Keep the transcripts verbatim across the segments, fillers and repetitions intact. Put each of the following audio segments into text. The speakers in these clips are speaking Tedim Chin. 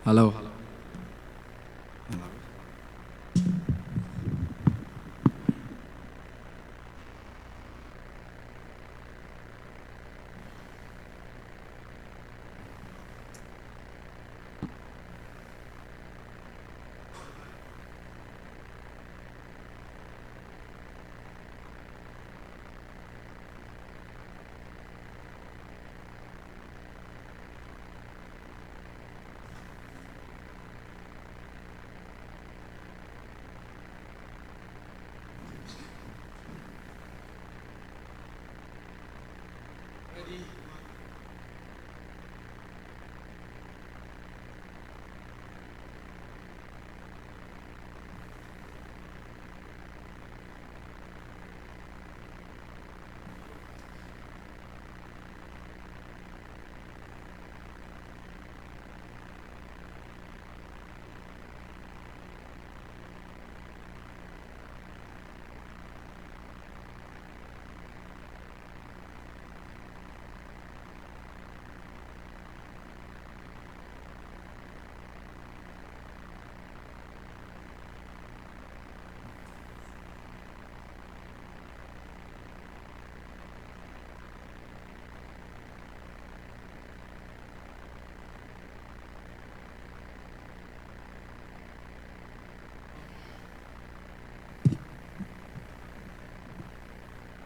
Hello.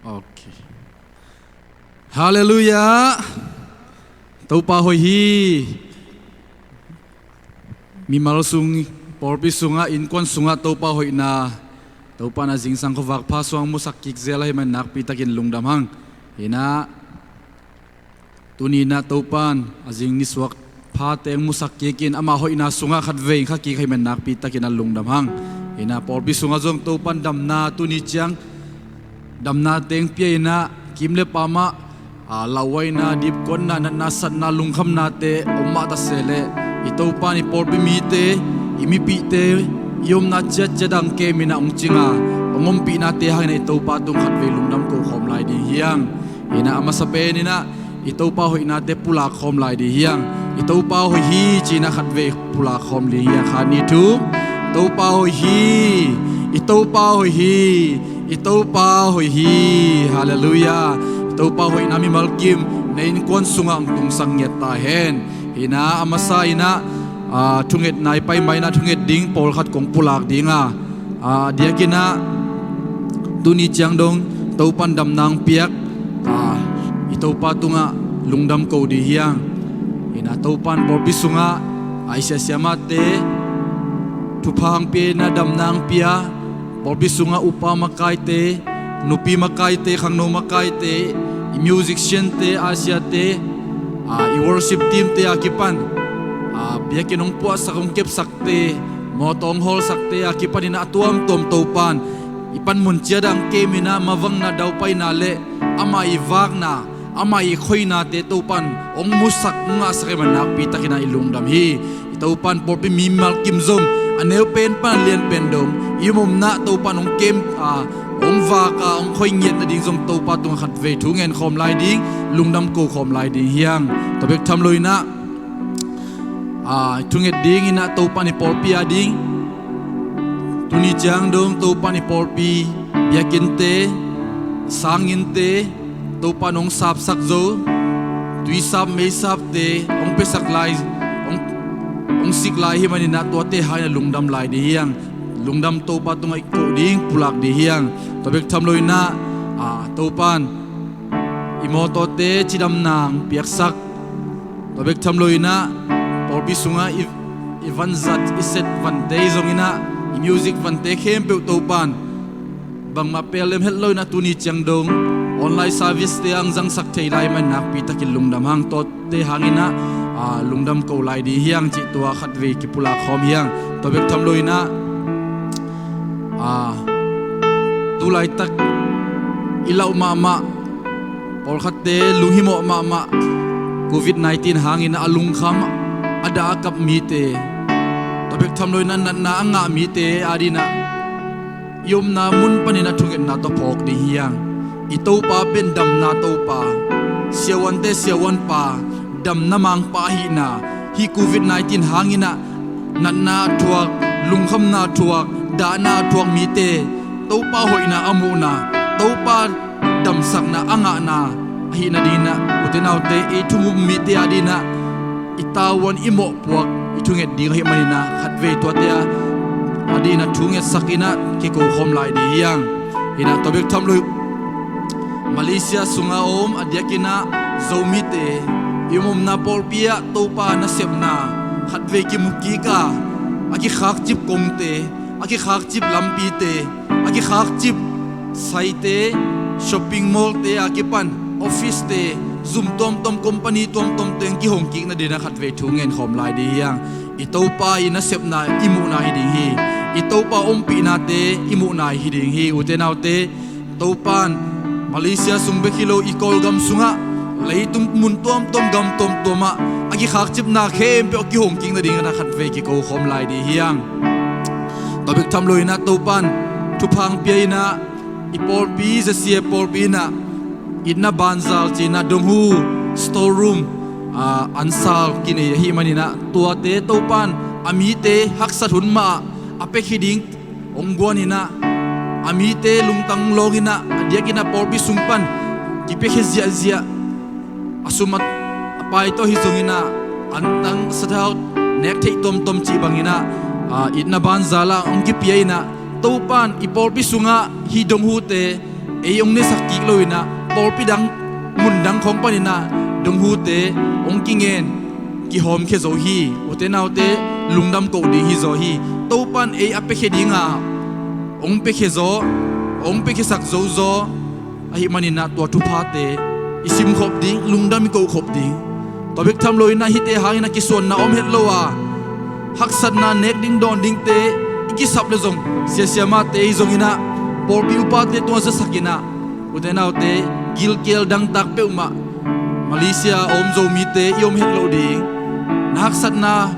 Ok. Halleluiah. Topa hoih hi. Mimal sung, pawlpi sungah, innkuan sungah Topa hoihna, Topa in a zingsang khuavak pha sungah musak kik zel ahih manin nakpi takin lungdam hang. Hi-in ah, tuni-in ah Topa in a zing nisuak pha teng musak kikin, ama hoihna sungah khatvei kha kik ahih manin nakpi takin a lungdam hang. Hi-in ah, pawlpi sungah zong Topa in damna, tuni ciang damna teng pia-in ah, kim le pam ah, a, lauhuaina, dipkuatna, natna, satna, lungkhamnate om mah ta se leh, i Topa in i pawlpi mite, i mipihte, i omna ciatciat ah hong kem-in ah hong cing a, hong ompihnate hangin ah i Topa tung khatvei lungdam ko khawm lai ding hi hang. Hi-in ah, a masa pen-in ah, i Topa hoihnate pulak khawm lai ding hi hang. I Topa hoih hi ci-in ah khatvei pulak khawm ding hi hang. Khat, nih, thum. Topa hoih hi. I Topa hoih hi. I Topa hoih hi. Halleluiah. I Topa hoihna mimal kim na innkuan sungah hong tungsak ngiat ta hen. Hi-in ah, a masa-in ah, a, thungetna i pai ma-in ah thunget ding pawlkhat kong pulak ding a, a, diakin ah, tuni ciang dong Topa in damna hong piak, a, i Topa tungah lungdam ko ding hi hang. Hi-in ah, Topa in pawlpi sungah, a, i sia siamahte thupha hong pia-in ah, damna hong pia, pawlpi sungah upa makaite, nupi makaite, khangno makaite, i musician-te, a siate, a, i worship team-te a kipan, a, biakinn hong puahsak, hong kepsakte, mawtaw hong hawlsakte a kipanin ah, a tuamtuam Topa in i panmun ciat ah hong kem-in ah, mavangna, daupaina le amah i vakna, amah i khoihnate Topa in hong musak, hong ngahsak ahih manin nakpi takin ah i lungdam hi. I Topa in pawlpi mimal kim zong, a neu pen pan a lian pen dong, i omna Topa in hong kem a, hong vak a, hong khoi ngiat nading zong Topa tungah khatvei thu ngen khawm lai ding, lungdam ko khawm lai ding hi hang. Tua bek tham lo-in ah, a, thunget dingin ah Topa in i pawlpi a ding, tuni ciang dong Topa in i pawlpi biakinnte, sanginnte, Topa in hong sapsak zo, tuisap meisapte hong piasak lai, hong, hong sik lai ahih manin ah, tuate hangin ah lungdam lai ding hi hang. Lungdam Topa tungah i koh ding, pulak ding hi hang. Tua bek tham lo-in ah, a, Topa in i mawtawte cidamna hong piaksak. Tua bek tham lo-in ah, pawlpi sungah i, i vanzat, i set vante, zong in ah, i music vante khempeuh Topa in bangmah pellem het lo-in ah, tuni ciang dong online service-te ah hong zangsak thei lai ahih manin nakpi takin lungdam hang. Tuate hangin ah, a, lungdam ko lai ding hi hang cih tua khatvei kipulak khawm hi hang. Tua bek tham lo-in ah, a, tu laitak i lauh mahmah, pawlkhatte lunghimawh mahmah, covid nineteen hangin ah a lungkham, a dah a kap mite, tua bek tham lo-in ah natna a ngah mite adingin ah, i omna mun panin ah thungetna tawh phawk ding hi hang. I Topa pen damna Topa, siavuante siavuanpa, damna mangpa ahihna, hih covid nineteen hangin ah natna a thuak, lungkhamna a thuak, dahna a thuak mite Topa hoihna a muhna, Topa damsakna a ngahna ahih nadingin ah, ute naute, ei thum um mite adingin ah i tavuan, i mawhpuak, i thunget ding ahih manin ah khatvei tuate adingin ah thungetsak in ah kiko khawm lai ding hi hang. Hi in ah tua bek tham lo hi, Malaysia sungah a om a diakin ah Zomite, i omna pawlpi ah Topa nasepna khatvei kimu kik a, a kikhakcip kongte, a kikhakcip lampite, a kikhakcip saite, shopping mall-te a kipan office-te, zum tuamtuam, company tuamtuamte hong kihong kik nadingin ah khatvei thu ngen khawm lai ding hi hang. I Topa i nasepna i muhna hi ding hi. I Topa ompihnate i muhna hi ding hi, ute naute. Topan Malaysia sung bek hi lo, i Kawlgam sungah leitung mun tuamtuam, gam tuamtuamah a kikhakcipna khempeuh a kihong kik nadingin ah khatvei kiko khawm lai ding hi hang. Tua bek tham lo in ah Topan thupha hong pia in ah, i pawlpi, Z C F pawlpi in ah itna banzal ci in ah donghu, storeroom, ah, ansal kinei ahih manin ah tuate Topan a mite haksat hun mah a pia khia ding hong guan in ah, a mite lungtang lawng in ah a diakin ah pawlpi sung pan kipiakhia ziahziah, a sum a pai tawh hi zongin ah, antang, sathau, nek theih tuamtuam cih bangin ah, ah, itna banzal ah hong kipia in ah, Topan i pawlpi sungah hih donghute ei hong nesak kik lo in ah, pawlpi dang, mun dang khawng panin ah donghute hong kingen, kihawmkhia zo hi, ute naute. Lungdam koh ding hi zaw hi. Topan ei a piakhia ding a, hong piakhia zaw, hong piakhiasak zo zaw ahih manin ah tua thuphate i simkhop ding, lungdam i kohkhop ding. Tua bek tham lo in ah hihte hangin ah kisuanna om het lo a, haksatna, nek ding dawn dingte i kisap leh zong, siasiamate hi zongin ah, pawlpi upate tungah zasak in ah, ute naute, gilkial dangtak peuhmah Malaysia a om Zomite i om het loh ding. Na haksatna,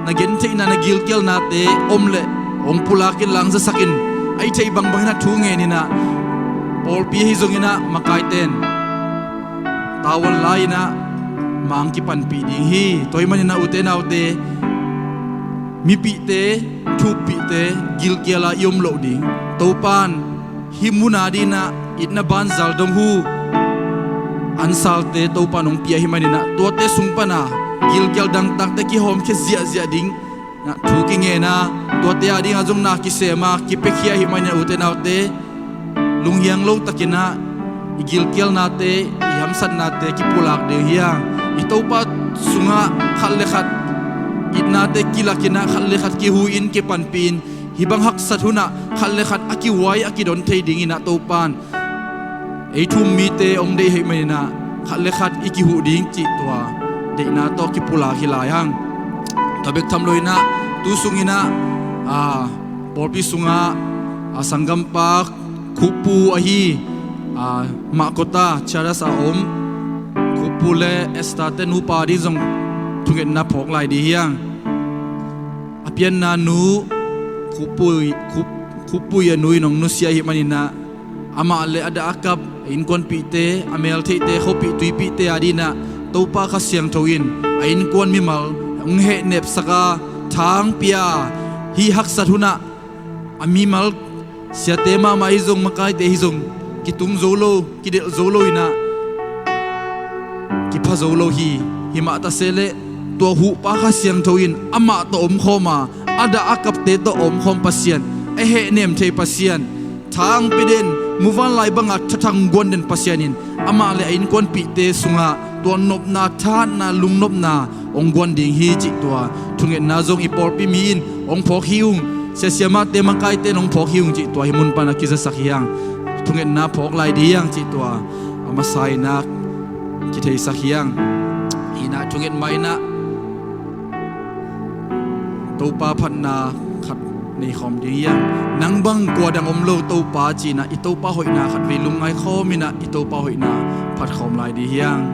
na gentheihna, na gilkialnate om leh hong pulak in, lang zasak in, a i theih bangbang in ah thu ngen in ah, pawlpi ahi zongin ah makaite in tavuan la in ah mang kipanpih ding hi. Tua ahih manin ah, ute naute, mipihte, thuppihte gilkial a i om loh ding. Topan hih mun adingin ah itna banzal donghu, ansalte Topan hong pia ahih manin ah, tuate sung pan a gilkial dangtakte kihawmkhia ziahziah ding in ah thu kingen a, tuate adingin ah zong na kisem a, kipiakhia ahih manin ah, ute naute, lunghiang lo takin ah i gilkialnate, i hamsatnate kipulak ding hi hang. I Topa sungah khat le khat itnate kilak in ah, khat le khat kihu in, kipanpih in, hih bang haksat hun ah khat le khat a kihuai, a kidon thei dingin ah Topan ei thu um mite hong deih ahih manin ah, khat le khat i kihuh ding cih tua deihna tawh kipulak hi lai hang. Tua bek tham lo in ah, tu sungin ah, a, pawlpi sungah, a, sanggampa Khupu ahi, a, Mahkota Church a om Khupu le Esther-te nupa ding zong thungetna phawk lai ding hi hang. A pianna nu, Khupu, Khup-, Khupu a nu in hong nusia ahih manin ah, amah le a dah a kap, a innkuanpihte, a meltheihte, khopih tuipihte adingin ah Topa Kha Siangtho in a innkuan mimal hong hehnepsak a, thang pia a, hih haksat hun ah a mimal, siate mahmah hi zong, makaite hi zong, kitung zo lo, kidelh zo lo in ah kipha zo lo hi. Himah ta se leh, tua huhpa Kha Siangtho in amah tawh omkhawm a, a dah a kapte tawh omkhawm Pasian, a hehnem thei Pasian, thang pia den, muvanlai banga thathang guan den Pasian in amah le a innkuanpihte sungah tua nopna, thahatna, lungnopna hong guan ding hi cih tua thungetna zong i pawlpi mi in hong phawk hi ung. Siasiamate, makaite in hong phawk hi ung cih tua hih mun pan a kizasak hi hang. Thungetna phawk lai ding hi hang cih tua a masa in ah kitheisak hi hang. Hi in ah thunget mah in ah Topa phatna khat nei khawm ding hi hang. Nang bang kua dang om lo Topa ci in ah, i Topa hoihna khatvei lungngai khawm in ah, i Topa hoihna phat khawm lai ding hi hang.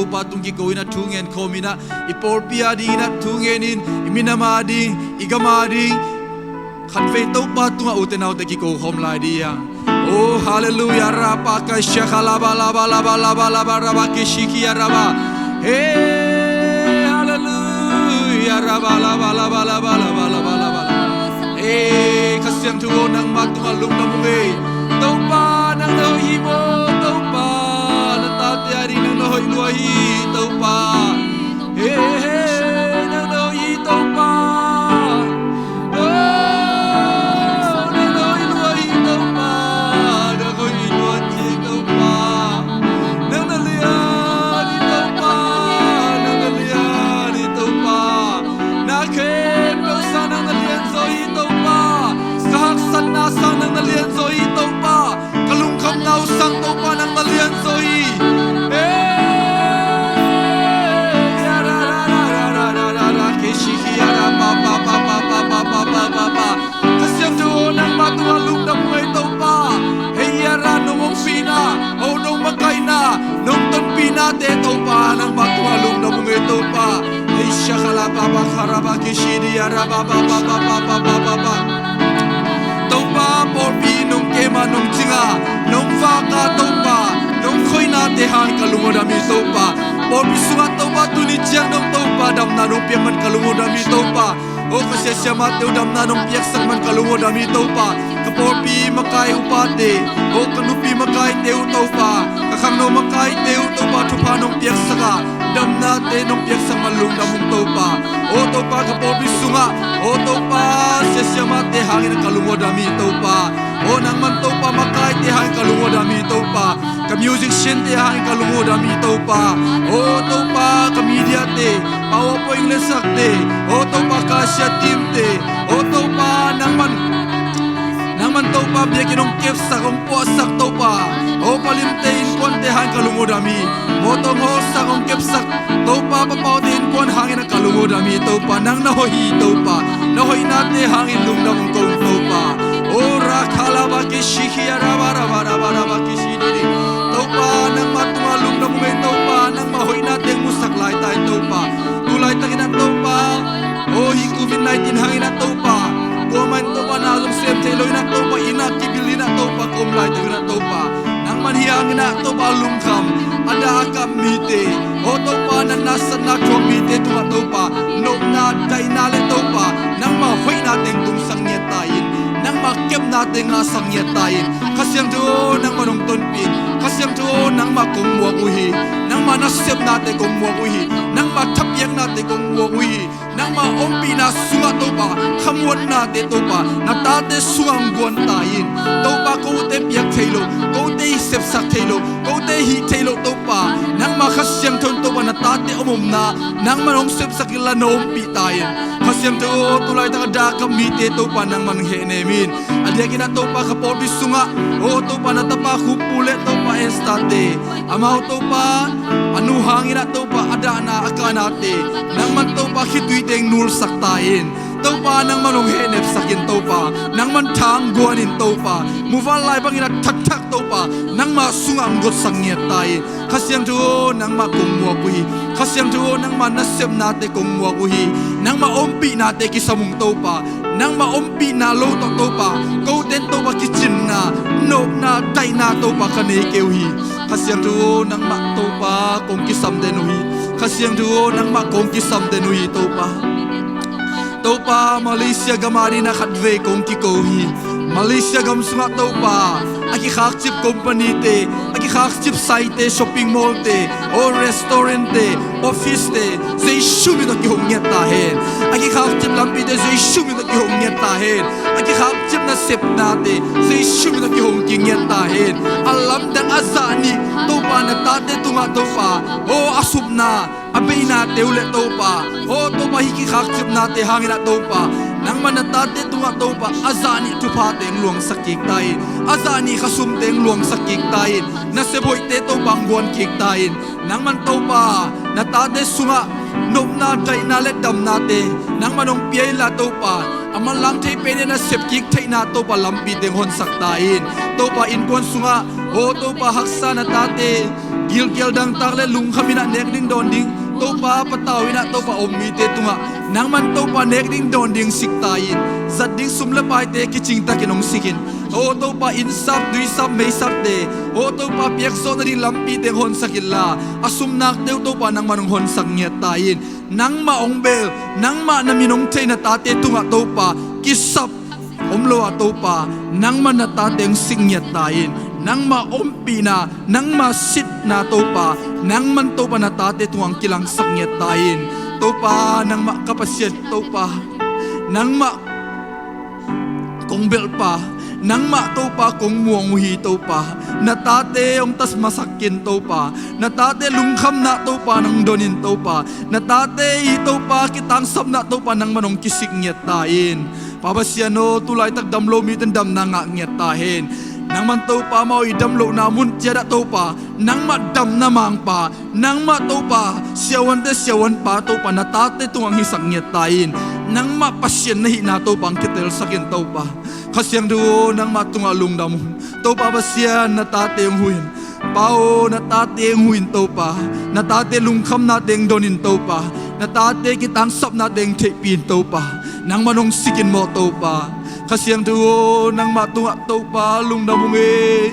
Topa tung kiko in ah thu ngen khawm in ah, i pawlpi a ding in ah thu ngen in, i minam a ding, i gam a ding, khatvei Topa tungah ute naute kiko khawm lai ding hi hang. Oh, halleluiah, rapa kai shakha laba laba laba laba laba raba kishiki araba. Hey, halleluiah, raba laba laba laba laba laba laba laba. Hey, Kha Siangtho aw, nangmah tungah lungdam ung ei. Topa, nang na hoih hi maw, Topa? Na tate a ding nang na hoih lua hi, Topa. Hey, hey, hey, nang na hoih hi, Topa. Oh, nang na hoih lua hi, Topa. Nang hoih lua hi, Topa. Nang na lian hi, Topa. Nang na lian hi, Topa. Na khempeuh sang nang na lian zaw hi, Topa. Ka haksatna sang nang na lian zaw hi, Topa. Ka lungkhamna uh sang Topa nang na lian zaw hi. Eh, ya ra ra ra ra ra ra ra ra, ke shi hi ya ra pa pa pa. Kha Siangtho aw, nangmah tungah lungdam ung ei Topa. Hei ya ra, nong ompihna, oh, nong makaihna, nong tonpihnate Topa, nangmah tungah lungdam ung ei Topa. Hei shakha la pa pa kha ra ba ke shi di ya ra ba ba ba. Topa, pawlpi nong kem a, nong cing a, nong vak a Topa, nong khoihnate hangin ka lung uh dam hi Topa. Pawlpi sungah Topa tuni ciang dong Topa damna nong piak man ka lung uh dam hi Topa. Oh, ka sia siamahte uh damna nong piaksak man ka lung uh dam hi Topa. Ka pawlpi makai upate, oh, ka nupi makaite uh Topa, ka khangno makaite uh Topa, thupha nong piaksak a, damnate nong piaksak man lungdam ung Topa. Oh Topa, ka pawlpi sungah, oh Topa, sia siamahte hangin ka lung uh dam hi Topa. Oh nangman Topa, makaite hangin ka lung uh dam hi Topa. Ka musician-te hangin ka lung uh dam hi Topa. Oh Topa, ka media-te, PowerPoint letsakte, oh Topa, ka sia team-te, oh Topa, nangman, nangman Topa, biakinn hong kepsak, hong puahsak Topa. Oh palimte, innkuante hangin ka lung uh dam hi. Mawtaw hong hawlsak, hong kepsak Topa, papaute innkuan hangin ka lung uh dam hi Topa. Nang na hoih hi Topa. Na hoihnate hangin lungdam ung kong Topa. Oh ra kha la ba ke shi hi ya ra ba ra ba ra ba ra ba ke shi di di. Topa, nangmah tungah lungdam ung ei Topa. Nangmah hoihnate musak lai ta in Topa. Tu laitakin ah Topa, oh, hih covid nineteen hangin ah Topa, kuamah in Topa na zong sem thei lo in ah Topa, inn ah kibil in ah Topa, ka om laitakin ah Topa, nangman hih hangin ah Topa, lungkham a dah a kap mite, oh Topa, natna satna thuak mite tungah Topa, nopna daihna le Topa, nangmah hoihna teng tungsak ngiat ta in, nangmah kepna teng ngahsak ngiat ta in. Kha Siangtho aw, nangmah nong tonpih in. Kha Siangtho aw, nangmah kong muak uh hi. Nangmah nasepnate kong muak uh hi. Nangmah thapiaknate kong muak uh hi. Nangmah ompihna sungah Topa, khamuannate Topa, na tate sungah hong guan ta in. Topa, kote piak thei lo, kote i sepsak thei lo, kote hih thei lo Topa, nangmah Kha Siangtho in Topa, na tate om omna nangman hong sepsak inla na ompih ta in. Kha Siangtho aw, tu laitak a dah a kap mite Topa, nangman hehnem in. A diakin ah Topa, ka pawlpi sungah, oh Topa, na tapa Khup Pu le Topa Esther-te, amau Topa, a nu hangin ah Topa, a dahna a kahnate, nangman Topa, khitui teng nulsak ta in. Topa, nangman hong hehnepsak in Topa, nangman thang guan in Topa, muvanlai lai bangin ah thatthak Topa, nangmah sungah hong gotsak ngiat ta in. Kha Siangtho aw, nangmah kong muak uh hi. Kha Siangtho aw, nangmah nasepnate kong muak uh hi. Nangmah ompihnate kisam ung Topa. Nangmah ompihna lo tawh Topa, kote in Topa kicinna, nopna, daihna Topa ka nei kei uh hi. Kha Siangtho aw, nangmah Topa kong kisam den uh hi. Kha Siangtho aw, nangmah kong kisam den uh hi Topa. Topa, Malaysia gam a dingin ah khatvei kong kiko hi. Malaysia gam sungah Topa, a kikhakcip company-te, a kikhakcip saite, shopping mall-te, aw restaurant-te, office-te, Jesu min tawh kihong ngiat ta hen. A kikhakcip lampite, Jesu min tawh kihong ngiat ta hen. A kikhakcip nasepnate, Jesu min tawh kihong kik ngiat ta hen. A lamdang a zah nih Topa, na tate tungah Topa, aw a supna, a beinate uh le Topa, aw Topa, hih kikhakcipnate hangin ah Topa, nangman na tate tungah Topa, a zah nih thupha teng luangsak kik ta in, a zah nih khasum teng luangsak kik ta in, na sep hoihte Topa, hong guan kik ta in. Nangman Topa, na tate sungah nopna, daihna le damnate nangman hong pia inla Topa, a manlang thei pen in a sepkik theihna Topa lampi teng honsak ta in. Topa innkuan sungah, aw Topa haksa na tate gilkial dangtak le lungkham in a nek ding dawn ding Topa patau in a Topa om mite tungah nangman Topa nek ding dawn ding sik ta in. Zat ding sum le paite kicingtakin hong sik in. Aw Topa innsap duisap meisapte, aw Topa piakzawh nading lampi teng honsak inla, a sumnakte uh Topa nangman hong honsak ngiat ta in. Nangmah hong bel, nangmah na min hong thei na tate tungah Topa kisap om lo ah Topa nangman na tate hong sik ngiat ta in. Nangmah ompihna, nangmah sitna Topa nangman Topa na tate tungah hong kilangsak ngiat ta in. Topa nangmah ka Pasian Topa, nangmah kong belhpa, nangmah Topa kong muang uh hi Topa. Na tate hong tasmasak kin Topa, na tate lungkhamna Topa nang donin Topa, na tate i Topa kitangsapna Topa nangman hong kisik ngiat ta in. Pa Pasian aw, tulaitak dam lo mite in damna ngah ngiat ta hen. Nangman Topa amau i dam lohna mun ciat ah Topa nangmah damna mangpa, nangmah Topa siavuante siavun pa Topa na tate tungah hong hisak ngiat ta in. Nangmah Pasian na hihna Topa hong kitelsak in Topa. Kha Siangtho aw, nangmah tungah lungdam ung. Topa Pasian na tate hong huh in. Pa aw, na tate hong huh in Topa. Na tate lungkhamna teng donin Topa, na tate kitangsapna teng theihpih in Topa. Nangman hong sik in maw Topa. Kha Siangtho aw, nangmah tungah Topa lungdam ung e.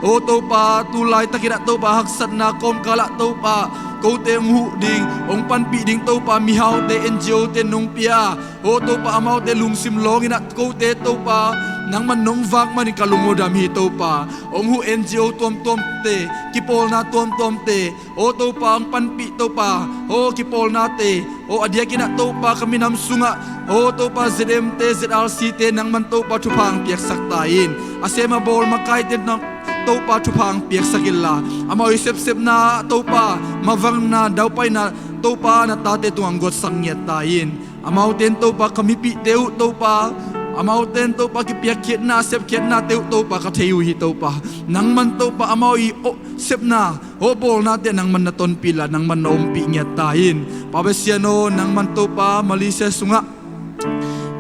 Aw Topa, tulaitakin ah Topa haksatna kawmkal ah Topa kote hong huh ding, hong panpih ding Topa mihaute, N G O te nong pia. Aw Topa, amaute lungsim lawngin ah kote Topa nangman nong vak manin ka lung aw dam hi Topa. Hong huh N G O tuamtuamte, kipawlna tuamtuamte, aw Topa hong panpih Topa, aw kipawlnate, aw a diakin ah Topa ka minam sungah, aw Topa Z M te, Z R C te nangman Topa thupha hong piaksak ta in. A sem a bawl makaite nang Topa thupha hong piaksak inla, amau i sepsepna Topa mavangna daupaina Topa na tate tungah hong guatsak ngiat ta in. Amaute in Topa ka mipihte uh Topa, amaute in Topa kipiakkhiatna sepkhiatnate uh Topa ka thei uh hi Topa. Nangman Topa amau i aw sepna, aw bawlnate nangman na tonpih la, nangman na ompih ngiat ta in. Pa Pasian aw, nangman Topa Malaysia sungah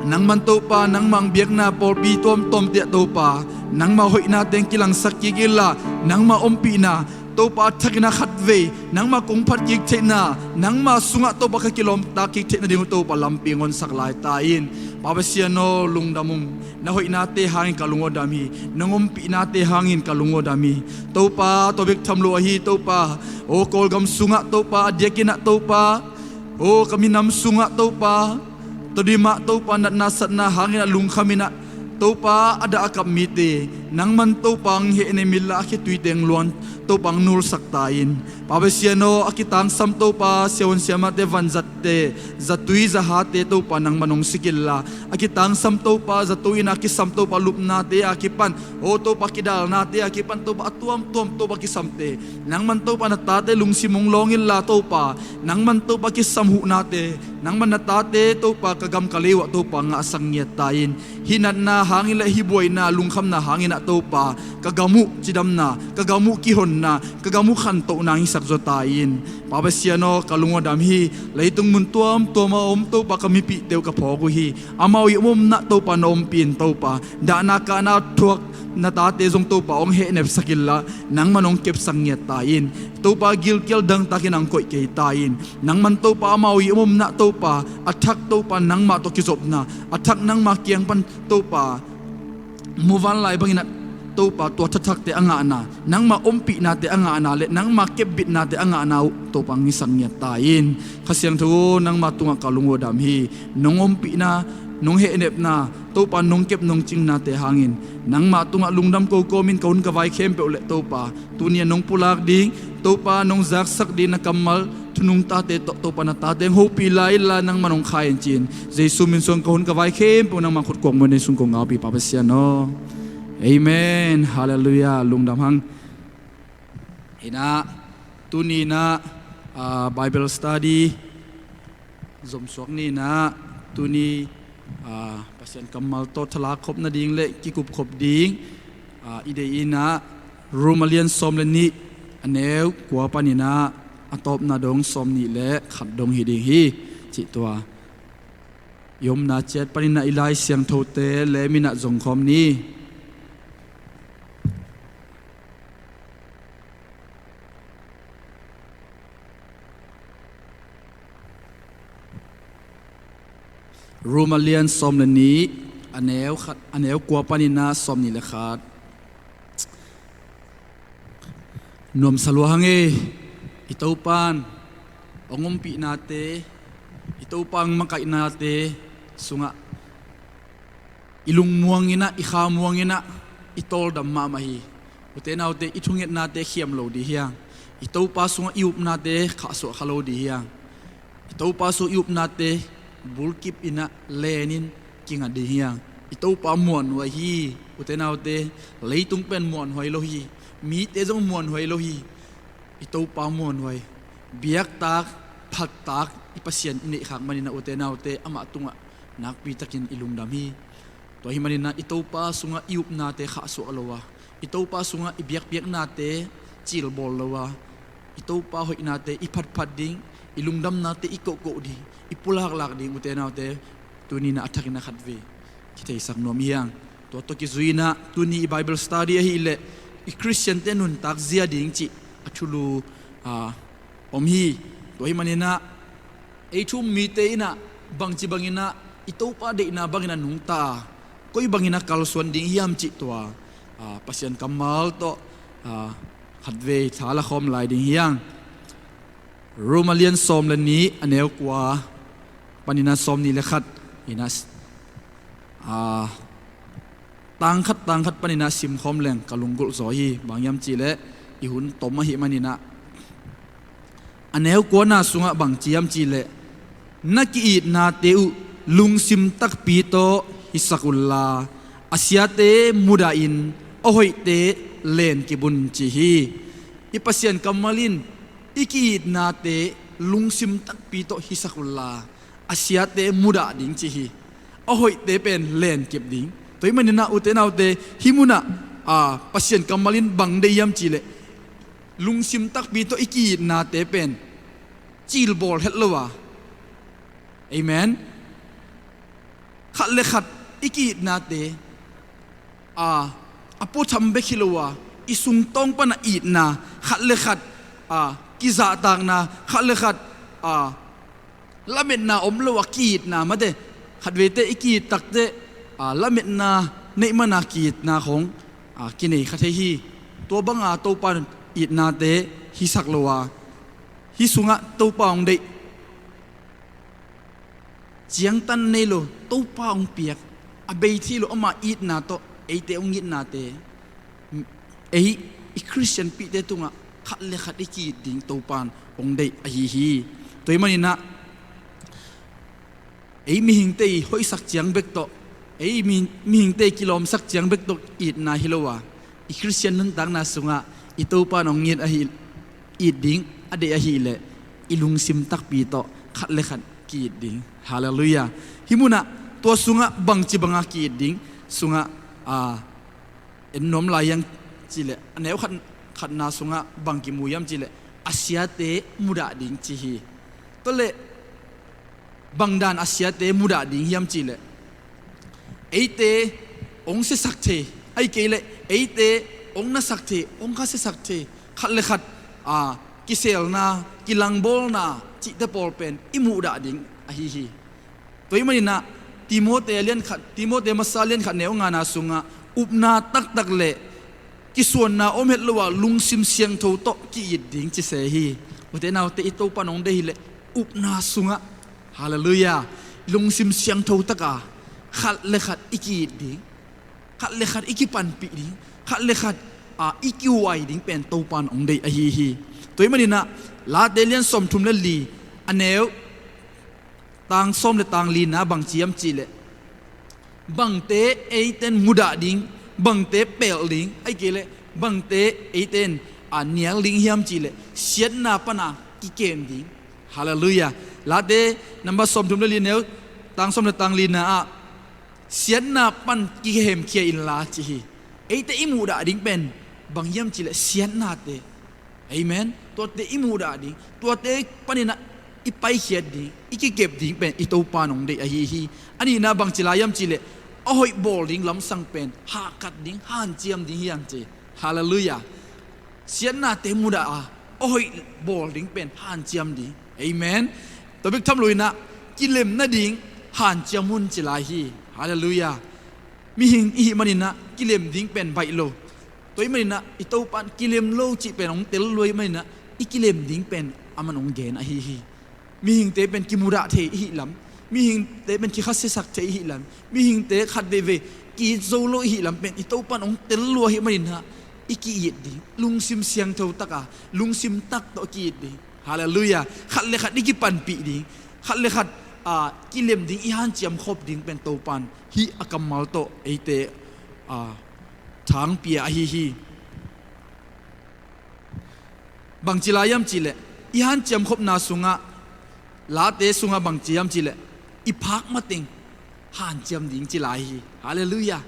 nangman Topa nangmah hong biakna pawlpi tuamtuamte ah Topa nangmah hoihna teng kilangsak kik inla, nangmah ompihna Topa a thakin a khatvei nangmah kong phat kik theihna, nangmah sungah Topa ka kilawmta kik theih nading uh Topa lampi hong honsak lai ta in. Pa Pasian aw, lungdam ung. Na hoihnate hangin ka lung aw dam hi. Nong ompihnate hangin ka lung aw dam hi. Topa, tua bek tham lo ahi Topa, aw Kawlgam sungah Topa, a diakin ah Topa, aw ka minam sungah Topa, tua dim ah Topa natna satna hangin ah lungkham in ah Topa a dah a kap mite nangman Topa hong hehnem inla, a khitui teng luang Topa hong nulsak ta in. Pa Pasian aw, a kitangsam Topa siavuan siamahte, vanzatte, zatui zahate Topa nangman hong sik inla, a kitangsam Topa zato in a kisam Topa lupnate a kipan, aw Topa kidalnate a kipan Topa a tuamtuam Topa kisamte nangman Topa na tate lungsim hong lawng inla Topa, nangman Topa kisam huhnate nangman na tate Topa ka gam ka lei uh ah Topa ngahsak ngiat ta in. Hih natna hangin le hih buaina lungkhamna hangin ah Topa ka gam uh cidamna, ka gam uh kihonna, ka gam uh khantohna hong hisak zaw ta in. Pa Pasian aw, ka lung aw dam hi. Leitung mun tuamtuam a om Topa ka mipihte uh ka phawk uh hi. Amau i omomna Topa na ompih in Topa, dahna kahna thuak na tate zong Topa hong hehnepsak inla, nangman hong kepsak ngiat ta in. Topa gilkial dangtakin hong koih kei ta in. Nangman Topa amau i omomna Topa a thak Topa nangmah tawh kizopna, a thak nangmah kiang pan Topa muvanlai bangin ah Topa tua thathakte a ngahna, nangmah ompihnate a ngahna le nangmah kepbitnate a ngahna uh Topa hong hisak ngiat ta in. Kha Siangtho aw, nangmah tungah ka lung aw dam hi. Nong ompihna, nong hehnepna, Topa nong kep nong cingnate hangin nangmah tungah lungdam ko kawmin ka hun ka vai khempeuh le Topa, tuni a nong pulak ding, Topa nong zaksak ding na kammal thunung tate tawh Topa na tate hong hopih lai inla, nangman hong khai in ci-in Jesu min suang ka hun ka vai khempeuh nangmah khut kuak muan in sung kong ngaupi Pa Pasian aw. Amen. Halleluiah. Lungdam hang. Inah, tuni inah, ah, Bible study zomsuak ni inah, tuni, ah, Pasian kammal tawh thalak khop nading le kikup khop ding, ah, i deih inah, Rom a lian sawm le nih, a neu kua pan inah a tawpna dong sawm nih le khat dong hi ding hi, cih tua. I omna ciat panin ah i Lai Siangthote lem in ah zong khawm ni. Rom a lian sawm le nih, a neu khat, a neu kua panin ah sawm nih le khat. Nuamsa lua hang e, i Topa'n hong ompihnate, i Topa'n makaihnate sungah i lungmuang in ah, i khamuang in ah, i tawldam mahmah hi. Ute naute, i thungetnate khiam lo ding hi hang. I Topa sungah i upnate khahsuah kha lo ding hi hang. I Topa sung i upnate bulkip in ah len in kinga ding hi hang. I Topa muanhuai hi. Ute naute, leitung pen muanhuai lo hi. Mite zong muanhuai lo hi. I Topa muanhuai. Biaktak, phattak i Pasian i neih khak manin ah, ute naute, amah tungah nakpi takin i lungdam hi. Tua ahih manin ah i Topa sungah i upnate khahsuah lo a, i Topa sungah i biakpiaknate cilbawl lo a, i Topa hoihnate i phatphat ding, i lungdamnate i kohkoh ding, i pulaklak ding, ute naute, tuni in ah a thakin ah khatvei kitheisak nuam hi hang. Tua tawh kizui in ah tuni i Bible study ahih leh i Khristiante nuntak zia ding cih a thulu, a, om hi. Tua ahih manin ah ei thu um mite in ah bangci bangin ah i Topa deihna bangin ah nungta a, koi bangin ah kalsuan ding hiam cih tua, a, Pasian kammal tawh, a, khatvei tha la khawm lai ding hi hang. Rom a lian sawm le nih, a neu kua panin ah sawm nih le khat in ah, a, tang khat tang khat panin ah simkhawm leng ka lunggulh zaw hi. Bang hiam cih leh i hun tom ahih manin ah. A neu kuana sungah bang ci hiam cih leh, na ki-itnate uh lungsim takpi tawh hisak unla, a siate mudah in, a hoihte lenkip un, ci hi. I Pasian kammal in i ki-itnate lungsim takpi tawh hisak unla, a siate mudah ding, ci hi. A hoihte pen lenkip ding. Tua ahih manin ah, ute naute, hih mun ah, a, Pasian kammal in bang deih hiam cih leh, lungsim takpi tawh i ki-itnate pen cilbawl het lo a. Amen. Khat le khat i ki-itnate, a, a puatham bek hi lo a, i sungtawng pan a itna, khat le khat, a, kizahtakna, khat le khat, a, lametna om lo a ki-itna mate, khatveite i ki-it takteh, a, lametna neih man a ki-itna khawng, a, kinei kha thei hi. Tua banga Topa itnate hisak lo a, hih sungah Topa hong deih ciangtan nei lo, Topa hong piak, a bei thei lo, ama itna tawh eite hong itnate, ei i Khristianpihte tungah khat le khat i ki-it ding Topa'n hong deih ahi hi. Tua ahih manin ah ei mihingte i hoihsak ciang bek tawh, ei mi-, mihingte i kilawmsak ciang bek tawh itna hi lo a, i Khristian nuntakna sungah i Topa'n hong it ahi, it ding a deih ahih leh, i lungsim takpi tawh khat le khat ki-it ding. Halleluiah. Hih mun ah tua sungah bangci banga ki-it ding sungah, a, en nuam lai hiam cih leh, a neu khat, khatna sungah bang kimu hiam cih leh, a siate mudah ding, ci hi. Tua leh bang dan a siate mudah ding hiam cih leh, eite hong siasak thei, ahih kei leh eite hong nasak thei, hong kha siasak thei, khat le khat, a, kiselna, kilangbawlna cihte pawl pen i muhdah ding ahi hi. Tua ahih manin ah Timote a lian khat, Timote masa lian khat neu ngana sungah upna taktak le kisuanna om het lo a lungsim siangtho tawh ki-it ding ci se hi. Ute naute, i Topa'n hong deih hileh upna sungah, halleluiah, lungsim siangtho taka khat le khat i ki-it ding, khat le khat i kipanpih ding, khat le khat, a, i kihuai ding pen Topa'n hong deih ahi hi. Tua ahih manin ah Late lian sawmthum le li, a neu tang sawm le tang lina bang ci hiam cih leh, bangte eite'n mudah ding, bangte pelh ding, ahih kei leh bangte eite'n, a, nial ding hiam cih leh, siatna pana kikem ding. Halleluiah. Late number sawmthum le li, neu tang sawm le tang lina ah, siatna pan kihemkhia inla, ci hi. Eite i muhdah ding pen bang hiam cih leh siatnate. Amen. Tuate i muhdah ding, tuate panin ah i paikhiat ding, i kikep ding pen i Topa in hong deih ahi hi. A nihna bangci lai hiam cihleh, a hoih bawl ding lamsang pen hahkat ding, hanciam ding hi hang ci. Halleluiah. Siatnate mudah a, a hoih bawl ding pen hanciam ding. Amen. Tua bek tham loinah, kilem nading hanciam un ci lai hi. Halleluiah. Mihing i hih maninah kilem ding pen baih lo. Tua hih maninah i Topa in kilem lo cih pen hong tel lua hih maninah, i kilem ding pen aman hong gen ahi hi. Mihingte pen kimudah thei i hih lam, mihingte pen kikhasiasak thei i hih lam, mihingte khat veivei ki-it zo lo i hih lam pen i Topa in hong tel lua hih maninah, i ki-it ding, lungsim siangtho taka, lungsim tak tawh ki-it ding. Halleluiah. Khat le khat i kipanpih ding, khat le khat, ah, kilem ding, i hanciam khop ding pen Topa in hih a kammal tawh eite, ah, thangpia ahi hi. Bangci lai hiam cihleh, i hanciam khopna sungah, Late sungah bangci hiam cihleh, i phak mateng hanciam ding ci lai hi. Halleluiah.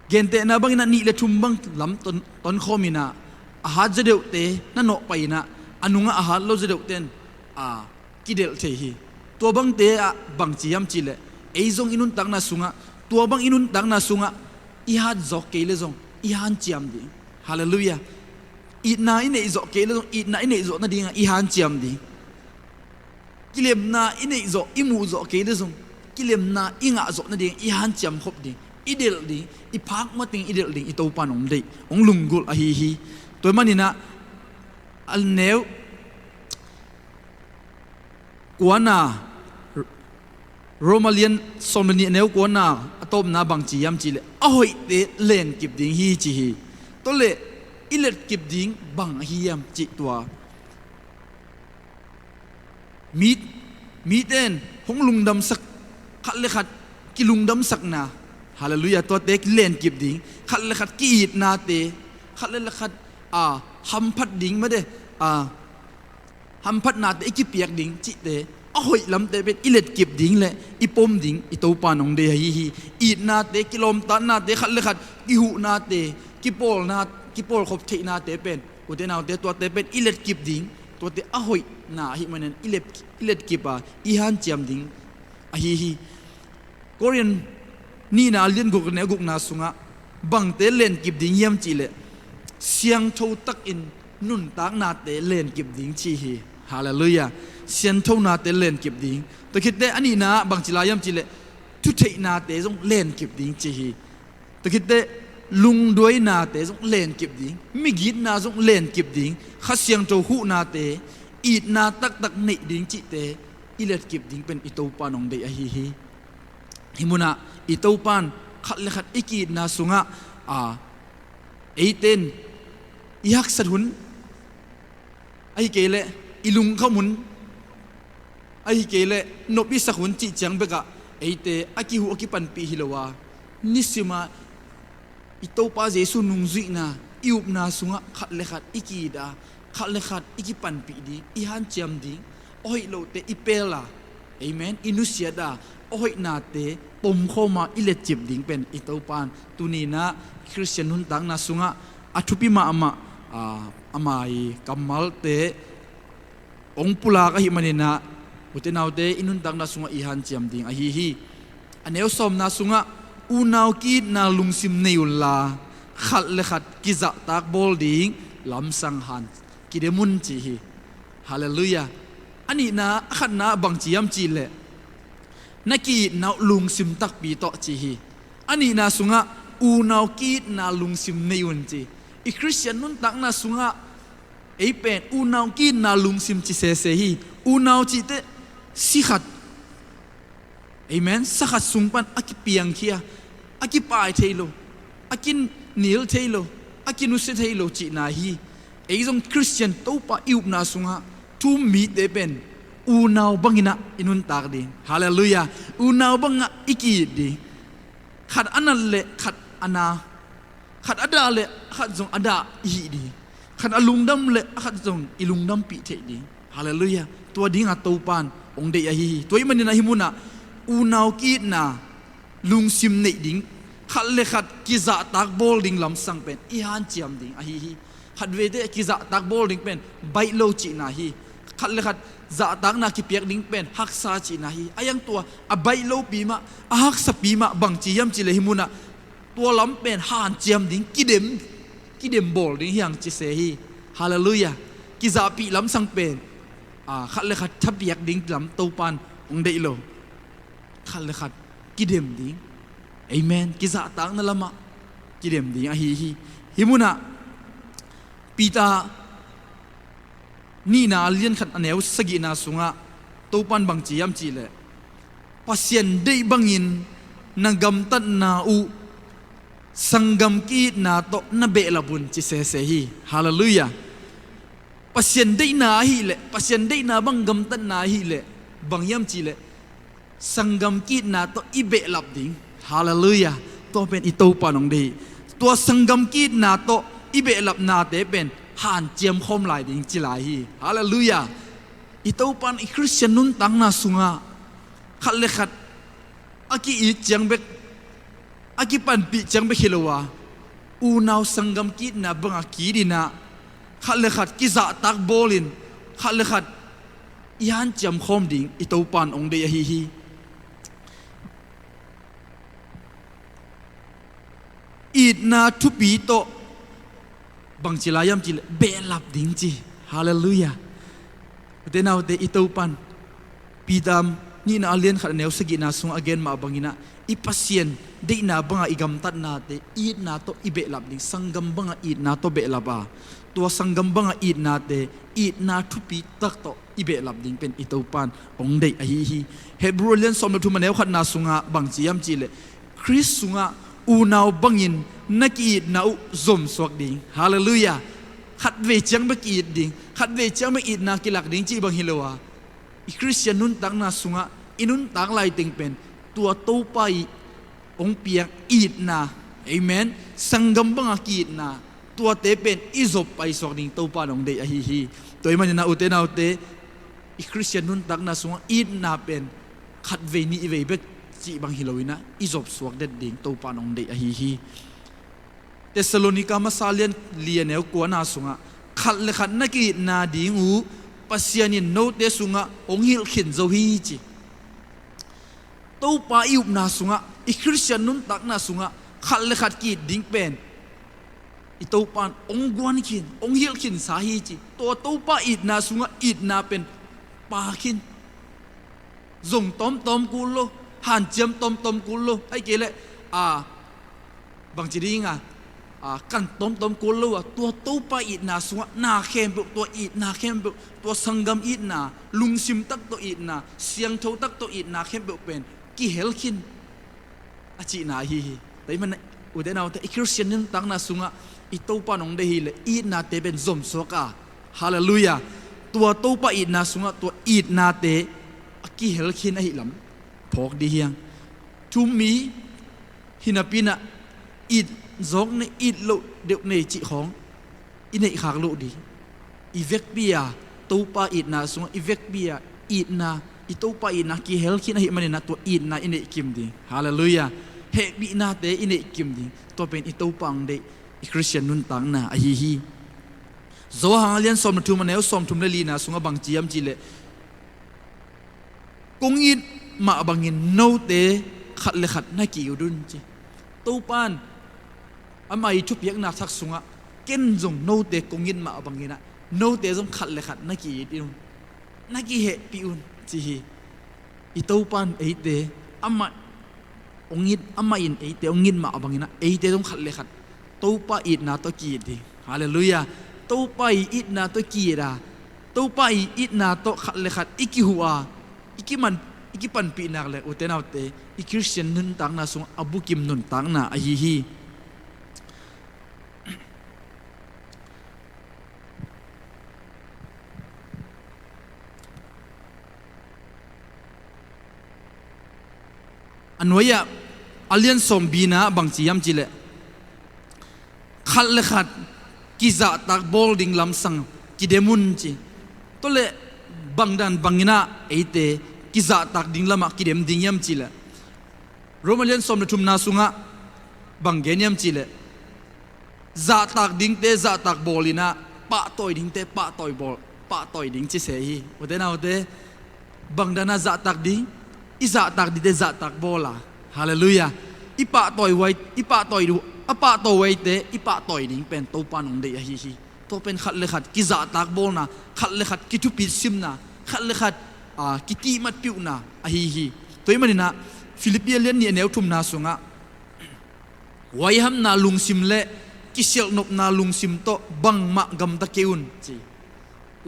Gentehna bangin a nih le thum bang lam ton, tonkhawm inah, a hat zaw deuhte na nawhpaih inah, a nungah a hat lo zaw deuhte in, a, kidelh thei hi. Tua bangte ah bangci hiam cihleh, ei zong i nuntakna sungah, tua bang i nuntakna sungah i hat zawk kei le zong i hanciam ding. Halleluiah. Itna i neih zawh kei le zong, itna i neih zawh nadingah i hanciam ding. Kilemna i neih zawh, i muh zawh kei le zong, kilemna i ngah zawh nading i hanciam khop ding, i delh ding, i phak mateng i delh ding, i Topa in hong deih, hong lunggulh ahi hi. Tua hih maninah, a neu kuana, Roma lian sawm le nih a neu kuana a tawpna bangci hiam cihleh, a hoihte lenkip ding hi ci hi. Tua leh i letkip ding bang ahi hiam cih tua. Mi, mite in hong lungdamsak, khat le khat kilungdamsakna. Halleluiah. Tuate lenkip ding, khat le khat ki-itnate, khat le khat, a, hamphat ding made, a, hamphatnate i kipiak ding cihte, a hoih lamte pen i letkip ding le i pom ding i Topa in hong deih ahi hi. Itnate, kilawmtatnate, khat le khat kihuhnate, kipawlna, kipawlkhop theihnate pen, ute naute, tuate pen i letkip ding, tuate a hoihna ahih manin i let, i letkip a, i hanciam ding ahi hi. Korin nihna a lian guk le a gukna sungah bangte lenkip ding hiam cihleh, siangtho takin nuntaknate lenkip ding ci hi. Halleluiah. Sianthonate lenkip ding. Tua khitteh a nihna bangci lai hiam cihleh, thutheihnate zong lenkip ding ci hi. Tua khitteh lungduainate zong lenkip ding, migitna zong lenkip ding, Kha Siangtho huhnate, itna taktak neih ding cihte i letkip ding pen i Topa in hong deih ahi hi. Hih munah i Topa in khat le khat i ki-itna sungah, a, eite in i haksat hun, ahih kei leh i lungkham hun, ahih kei leh nop i sak hun cih ciang bekah eite a kihuh a kipanpih hi lo a, nisimah i Topa Jesu nungzuihna i upna sungah khat le khat i ki-it a, khat le khat i kipanpih ding, i hanciam ding, a hoih lote i pel a, amen, i nusiat a, a hoihnate pomkhawm a i letcip ding pen i Topa in tuni-in ah Khristian nuntakna sungah a thupi mahmah, a, ama' kammalte hong pulak ahih manin ah, ute naute, i nuntakna sungah i hanciam ding ahi hi. A neu sawmna sungah, unau ki-itna lungsim nei unla, khat le khat kizahtak bawl ding lamsang han kidem un ci hi. Halleluiah. A nihna, a khatna bangci hiam cih leh, na ki-itna uh lungsim takpi tawh ci hi. A nihna sungah unau ki-itna lungsim nei un ci. I Khristian nuntakna sungah ei pen unau ki-itna lungsim ci sese hi. Unau cih teh si khat, amen, sa khat sung pan a kipiangkhia, a kipai thei lo, a kinil thei lo, a kinusia thei lo cihna hi. Ei zong Khristian Topa i upna sungah thu-um mite pen unau bangin ah i nuntak ding. Halleluiah. Unau bangah i ki-it ding. Khat a nat leh khat a na, khat a dah leh khat zong a dah i hih ding. Khat a lungdam leh khat zong i lungdampih theih ding. Halleluiah. Tua dingah Topa in hong deih ahi hi. Tua ahih manin ah hih munah unau ki-itna lungsim neih ding, khat le khat kizahtak bawl ding lamsang pen i hanciam ding ahi hi. Khatvei te kizahtak bawl ding pen baih lo cihna hi. Khat le khat zahtakna kipiak ding pen haksa cihna hi. A iang tua a baih lopi mah, a haksapi mah bangci hiam cih leh hih munah tua lam pen hanciam ding, kidem, kidem bawl ding hi hang ci se hi. Halleluiah. Kizahpih lamsang pen, a, khat le khat thapiak ding lam Topan hong deih lo. Khat le khat kidem ding. Amen. Kizahtakna lamah kidem ding ahi hi. Hih munah Peter nihna a lian khat a neu sagihna sungah Topan bangci hiam cih leh, Pasian deih bangin na gamtatna uh sanggam ki-itna tawh na behlap un ci sese hi. Halleluiah. Pasian deihna ahih leh, Pasian deihna bang gamtatna ahih leh, bang hiam cih leh, sanggam ki-itna tawh i behlap ding. Halleluiah. Tua pen i Topan hong deih hi. Tua sanggam ki-itna tawh i behlapnate pen hanciam khawm lai ding ci lai hi. Halleluiah. I Topan i Khristian nuntakna sungah khat le khat a ki-it ciang bek, a kipanpih ciang bek hi lo a, unau sanggam ki-itna bangah ki-it in ah, khat le khat kizahtak bawlin, khat le khat i hanciam khawm ding i Topan hong deih ahi hi. Itna thupi tawh bangci lai hiam cih leh behlap ding ci. Halleluiah. Ute naute, i Topan Peter nihna a lian khat a neu sagihna sungah a gen mah bangin ah, i Pasian deihna bangah i gamtatnate itna tawh i behlap ding. Sanggam bangah itna tawh behlap a, tua sanggam bangah itnate itna thupi tak tawh i behlap ding pen i Topan hong deih ahi hi. Hebrew a lian sawm le thum a neu khatna sungah bangci hiam cih leh, Khrist sungah unau bangin na ki-itna uh zomsuak ding. Halleluiah. Khatvei ciang bek ki-it ding, khatvei ciang bek itna kilak ding cih bang hi lo a, i Khristian nuntakna sungah i nuntak laiteng pen tua Topa i hong piak itna, amen, sanggam bangah ki-itna, tuate pen i zop paisuak ding Topan hong deih ahi hi. Tua ahih manin ah ute naute, i Khristian nuntakna sungah itna pen khatvei nihvei bek cih bang hi lo in ah i zopsuak det ding Topan hong deih ahi hi. Thessalonika masa lian li a neu kuana sungah, khat le khat na ki-itna ding uh Pasian in note sungah hong hilh khin zo hi ci. Topa i upna sungah, i Khristian nuntakna sungah khat le khat ki-it ding pen i Topan hong guan khin, hong hilh khinsa hi ci. Tua Topa itna sungah itna pen pa khin. Zong tawmtawm kul lo, hanciam tawmtawm kul lo, ahih kei leh, a, bangci ding a, a, kan tawmtawm kul lo a, tua Topa itna sungah na khempeuh, tua itna khempeuh, tua sanggam itna, lungsim tak tawh itna, siangtho tak tawh itna khempeuh pen kihel khin a cihna ahi hi. Tua ahih manin ah ute naute, i Khristian nuntakna sungah i Topa nong deih hi leh itnate pen zomsuak a, halleluiah, tua Topa itna sungah tua itnate a kihel khin ahih lam phawk dih hiang. Thu-um mi hi napi-in ah it zawk nei, it loh deuh nei cih khawng i neih khak loh dih. I vekpi a Topa itna sungah i vekpi a itna, i Topa itna kihel khin ahih manin ah tua itna i neih kim ding. Halleluiah. Hehpihnate i neih kim ding. Tua pen i Topa hong deih i Khristian nuntakna ahi hi. Johan a lian sawm le thum a neu sawmthum le lina sungah bangci hiam cih leh, kong it mah bangin note khat le khat na ki-it un ci. Topan amah i thupiakna thak sungah, ken zong note kong it mah bangin ah note zong khat le khat na ki-it un, na kihehpih un ci hi. I Topan eite amah hong it, amah in eite hong it mah bangin ah eite zong khat le khat Topa itna tawh ki-it ding. Halleluiah. Topa i itna tawh ki-it a, Topa i itna tawh khat le khat i kihuh a, i kiman, i kipanpih nak leh ute naute, i Khristian nuntakna sungah a bukim nuntakna ahi hi. A nuai-ah a lian sawm bina bangci hiam cih leh, khat le khat kizahtak bawl ding lamsang kidem un ci. Tua leh bangdan bangin ah eite kizahtak ding lamah kidem ding hiam cih leh, Rom a lian sawm le thumna sungah bang gen hiam cih leh, Zahtak dingte zahtak bawl in ah, pahtawi dingte pahtawi bawl, pahtawi ding ci se hi. Ute naute, bang dan a zahtak ding? I zahtak dingte zahtak bawl a. Halleluiah. I pahtawi huai, i pahtawi, a pahtawi huaite i pahtawi ding pen Topa'n hong deih ahi hi. Tua pen khat le khat kizahtak bawlna, khat le khat kithupit simna, khat le khat, aa, kitihmat piuhna ahi hi. Tua ahih manin ah Filippi a lian nih a neu thumna sungah, huaihamna lungsim le kisialhnopna lungsim tawh bangmah gamta kei un, ci.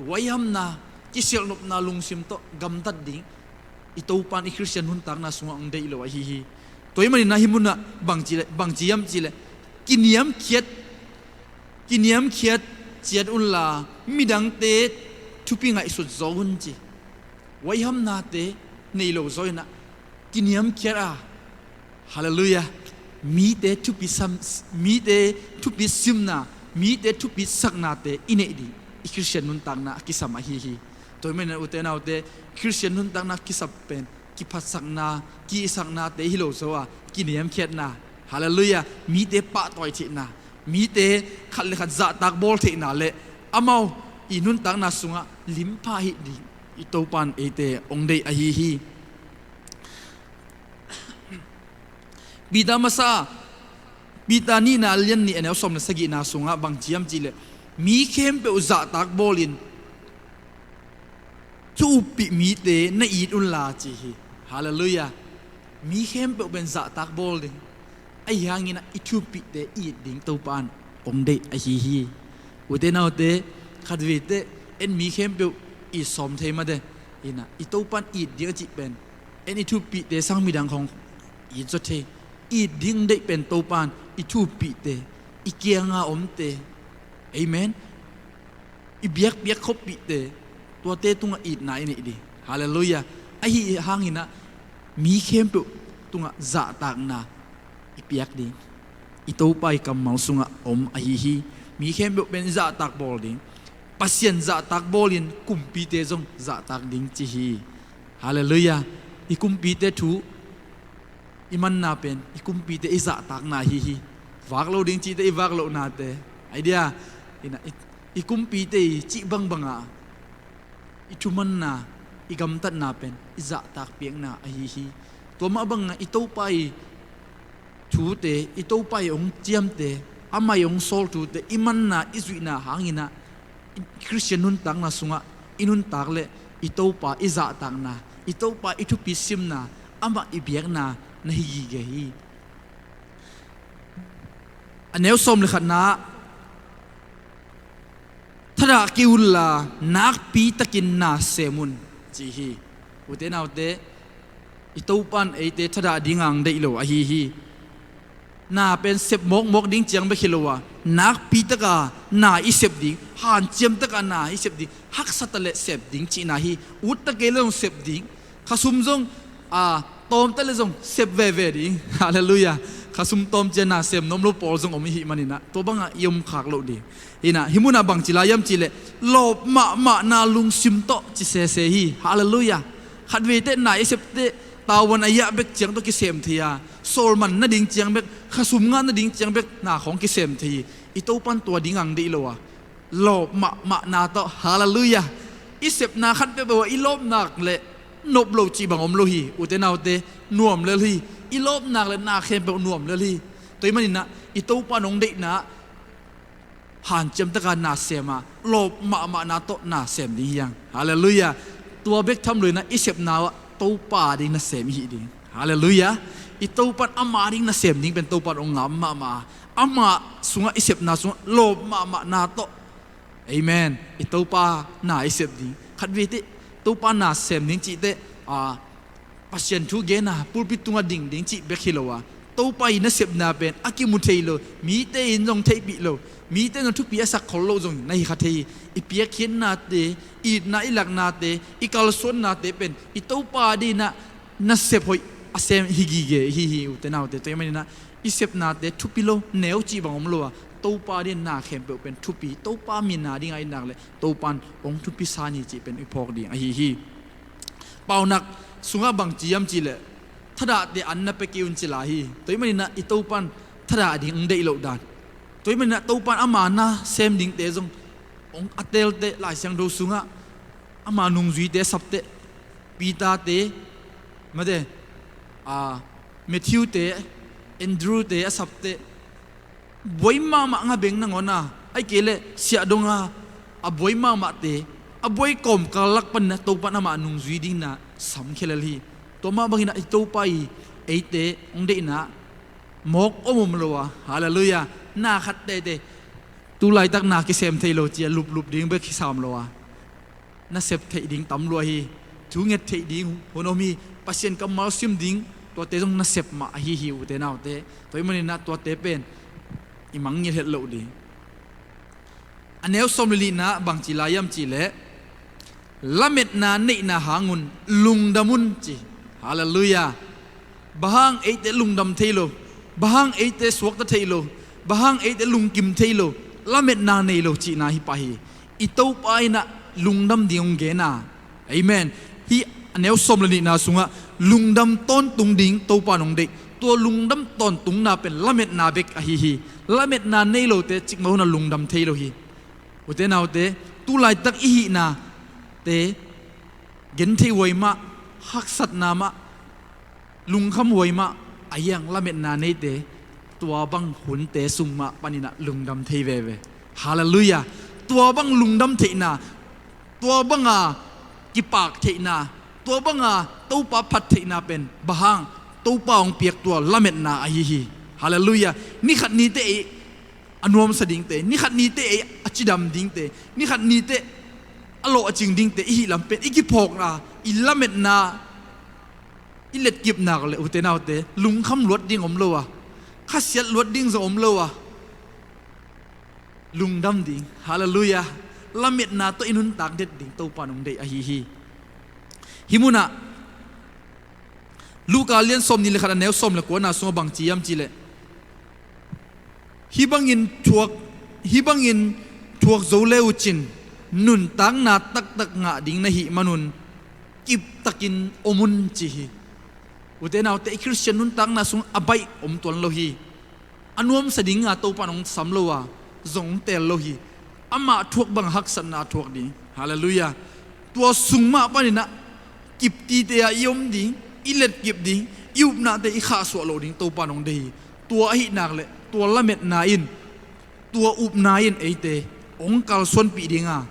Huaihamna, kisialhnopna lungsim tawh gamtat ding i Topa'n i Khristian nuntakna sungah hong deih lo ahi hi. Tua ahih manin ah hih munah bangci le, bangci hiam cih leh, kiniamkhiat, kiniamkhiat ciat unla midangte thupi ngaihsut zaw un, ci. Huaihamnate nei lo zaw in ah kiniamkhiat a, halleluiah, mite thupi sam, mite thupi simna, mite thupi saknate i neih ding i Khristian nuntakna a kisam ahi hi. Tua ahih manin ah ute naute, Khristian nuntakna a kisam pen kiphatsakna, ki-itsaknate hi lo zaw a, kiniamkhiatna, halleluiah, mite pahtawi theihna, mite khat le khat zahtak bawl theihna le amau i nuntakna sungah limpha hih ding i Topa'n eite hong deih ahi hi. Peter masa, Peter nihna a lian nih a neu sawm le sagihna sungah bangci hiam cih leh, mi khempeuh zahtak bawlin thu uppih mite na it unla, ci hi. Halleluiah. Mi khempeuh pen zahtak bawl ding, ahi hangin ah i thu uppihte it ding Topa'n hong deih ahi hi. Ute naute, khatveiteh en mi khempeuh it sawm thei mate in ah, i Topa'n it ding a cih pen en i thu uppihte sang midang khawng it zaw thei. It ding deih pen Topa'n i thu uppihte, i kianga omte, amen, i biakpiak khoppihte, tuate tungah itna i neih ding. Halleluiah. Ahi hangin ah mi khempeuh tungah zahtakna i piak ding i Topa i kammal sungah om ahi hi. Mi khempeuh pen zahtak bawl ding, Pasian zahtak bawlin kumpite zong zahtak ding, ci hi. Halleluiah. I kumpite thu i manna pen i kumpite i zahtakna ahi hi. Vak lo ding cihte i vak lohnate, idea in ah i, i kumpite i cih bangbang a i thumanna, i gamtatna pen i zahtak piakna ahi hi. Tua mah bangin ah i Topa i thute, i Topa i hong ciamte, amah i hong sawl thute i manna, i zuihna hangin ah i Khristian nuntakna sungah i nuntak leh i Topa i zahtakna, i Topa i thupi simna, amah i biakna na hi gige hi. A neu sawm le khatna ah, thadah kei unla nakpitakin na sem un, ci hi. Ute naute, i Topa'n eite thadah ding a hong deih lo ahi hi. Na pen sep mawkmawk ding ciang bek hi lo a, nakpitaka na i sep ding, hanciamtaka na i sep ding, haksa taleh sep ding cihna hi. Utta kei leh zong sep ding, khasum zong, a, tawmta leh zong sep veve ding. Halleluiah. Khasum tawm ciang na sem nuam lo pawl zong om i hih manin ah tua bangah i om khak loh ding. Hi in ah hih munah bangci lai hiam cih leh, lawp mahmahna lungsim tawh, ci sese hi. Halleluiah. Khatveiteh na i septeh tavuan a iah bek ciang tawh kisem thei a, sawlman nading ciang bek, khasum ngah nading ciang bek na khawng kisem thei hi. I Topa'n tua ding a hong deih lo a, lawp mahmahna tawh, halleluiah, i sepna khat peuhpeuh ah i lawp nak leh nop lo cih bang om lo hi. Ute naute, nuam lel hi. I lawp nak leh na khempeuh nuam lel hi. Tua ahih manin ah i Topa'n hong deihna hanciamtaka na sem a, lawp mahmahna tawh na sem ding hi hang. Halleluiah. Tua bek tham lo in ah i sepna uh ah Topa ding na sem i hih ding. Halleluiah. I Topa'n ama ding na sem ding pen Topa'n hong ngam mahmah a, ama sungah, i sepna sungah lawp mahmahna tawh, amen, i Topa na i sep ding. Khatveiteh Topa na sem ding cihteh, a, Pasian thu gen a, pulpit tungah ding ding cih bek hi lo a, Topa i nasepna pen a kimu thei lo, mite in zong theihpih lo, mite in zong thupi a sak khol lo zong na hi kha thei hi. I piakkhiatnate, i itna i laknate, i kalsuannate pen i Topa ding in ah nasep hoih a sem hi gige hi hi, ute naute. Tua ahih manin ah i sepnate thupi lo, neu cih bang om lo a, Topa ding in na khempeuh pen thupi, Topa min a ding a i nak leh Topa'n hong thupisa ni cih pen i phawk ding ahi hi. Paunak sungah bangci hiam cih leh, thadahte an na pia kei un, ci lai hi. Tua ahih manin ah i Topa'n thadah ding hong deih loh dan, Tua ahih manin ah Topa in ama na sem dingte zong hong a teelte, Lai Siangtho sungah ama nungzuite a sapte, Peter-te, mate, a, Matthew-te, Andrew-te a sapte, buai mahmah nga beng nangawn a, ahih kei leh siahdong a, a buai mahmahte, a buai kawmkal lak panin ah Topa in ama nungzui dingin ah samkhia lel hi. Tua mah bangin ah i Topa i eite hong deihna mawk om om lo a, halleluiah, na khat teitei, tu laitak na kisem thei lo ci-a luplup ding bek hi sam lo a, na sep theih ding tam lua hi. Thu nget theih ding hun om hi. Pasian kammal sim ding, tuate zong na sep mah ahi hi, ute naute. Tua ahih manin ah tuate pen i mangngilh het loh ding. A neu sawm le nihna bangci lai hiam cih leh, lametna neihna hangun lungdam un ci. Halleluiah. Bang hang eite lungdam thei lo, bang hang eite suakta thei lo, bang hang eite lungkim thei lo, lametna nei lo cihna hi pah hi. I Topa in ah lungdam ding hong gen a. Amen. Hih a neu sawm le nihna sungah lungdam tawntung ding Topa in hong deih. Tua lungdam tawntungna pen lametna bek ahi hi. Lametna nei lote cikmah hunah lungdam thei lo hi. Ute naute, tu laitak i hihnate genthei huai mah, haksatna mah, lungkham huai mah, a hiang lametna neite, tua bang hunte sung mah panin ah lungdam thei veve. Halleluiah. Tua bang lungdam theihna, tua banga kipak theihna, tua banga Topa phat theihna pen bang hang, Topa hong piak tua lametna ahi hi. Halleluiah. Ni khat ni teh ei a nuamsa dingte, ni khat ni teh ei a cidam dingte, ni khat ni teh a lawh a cing dingte i hih lam pen i kiphawkna, i lametna, i letkipna ka leh, ute naute, lungkham luat ding om lo a, khasiat luat ding zong om lo a, lungdam ding. Halleluiah. Lametna tawh i nuntak det ding Topa in hong deih ahi hi. Hih munah Luka lian sawm nih le khat a neu sawm le kuana sungah bangci hiam cih leh, hih bangin thuak, hih bangin thuak zo le uh cin nuntakna taktak ngah ding na hih manun kiptakin om un ci hi. Ute naute, i Khristian nuntakna sung a baih om tuan lo hi. A nuamsa dinga Topa in hong sam lo a, zong hong teel lo hi. Amah thuak bang haksatna a thuak ding. Halleluiah. Tua sung mah panin ah kiptite ah i om ding, i letkip ding, i upnate i khahsuah loh ding Topa in hong deih hi. Tua ahih nak leh tua lametna in, tua upna in eite hong kalsuanpih dinga,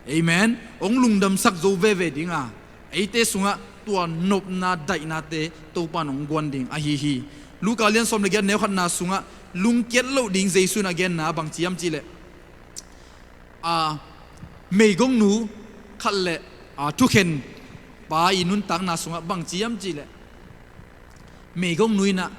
amen, hong lungdamsak zo veve dinga, eite sungah tua nopna daihnate Topa in hong guan ding ahi hi. Luka lian sawm le giat neu khatna sungah lungkiat loh ding Jesu in a genna bangci hiam cih leh, a, meigongnu khat le, a, thukhenpa i nuntakna sungah bangci hiam cih leh, meigongnu in ah,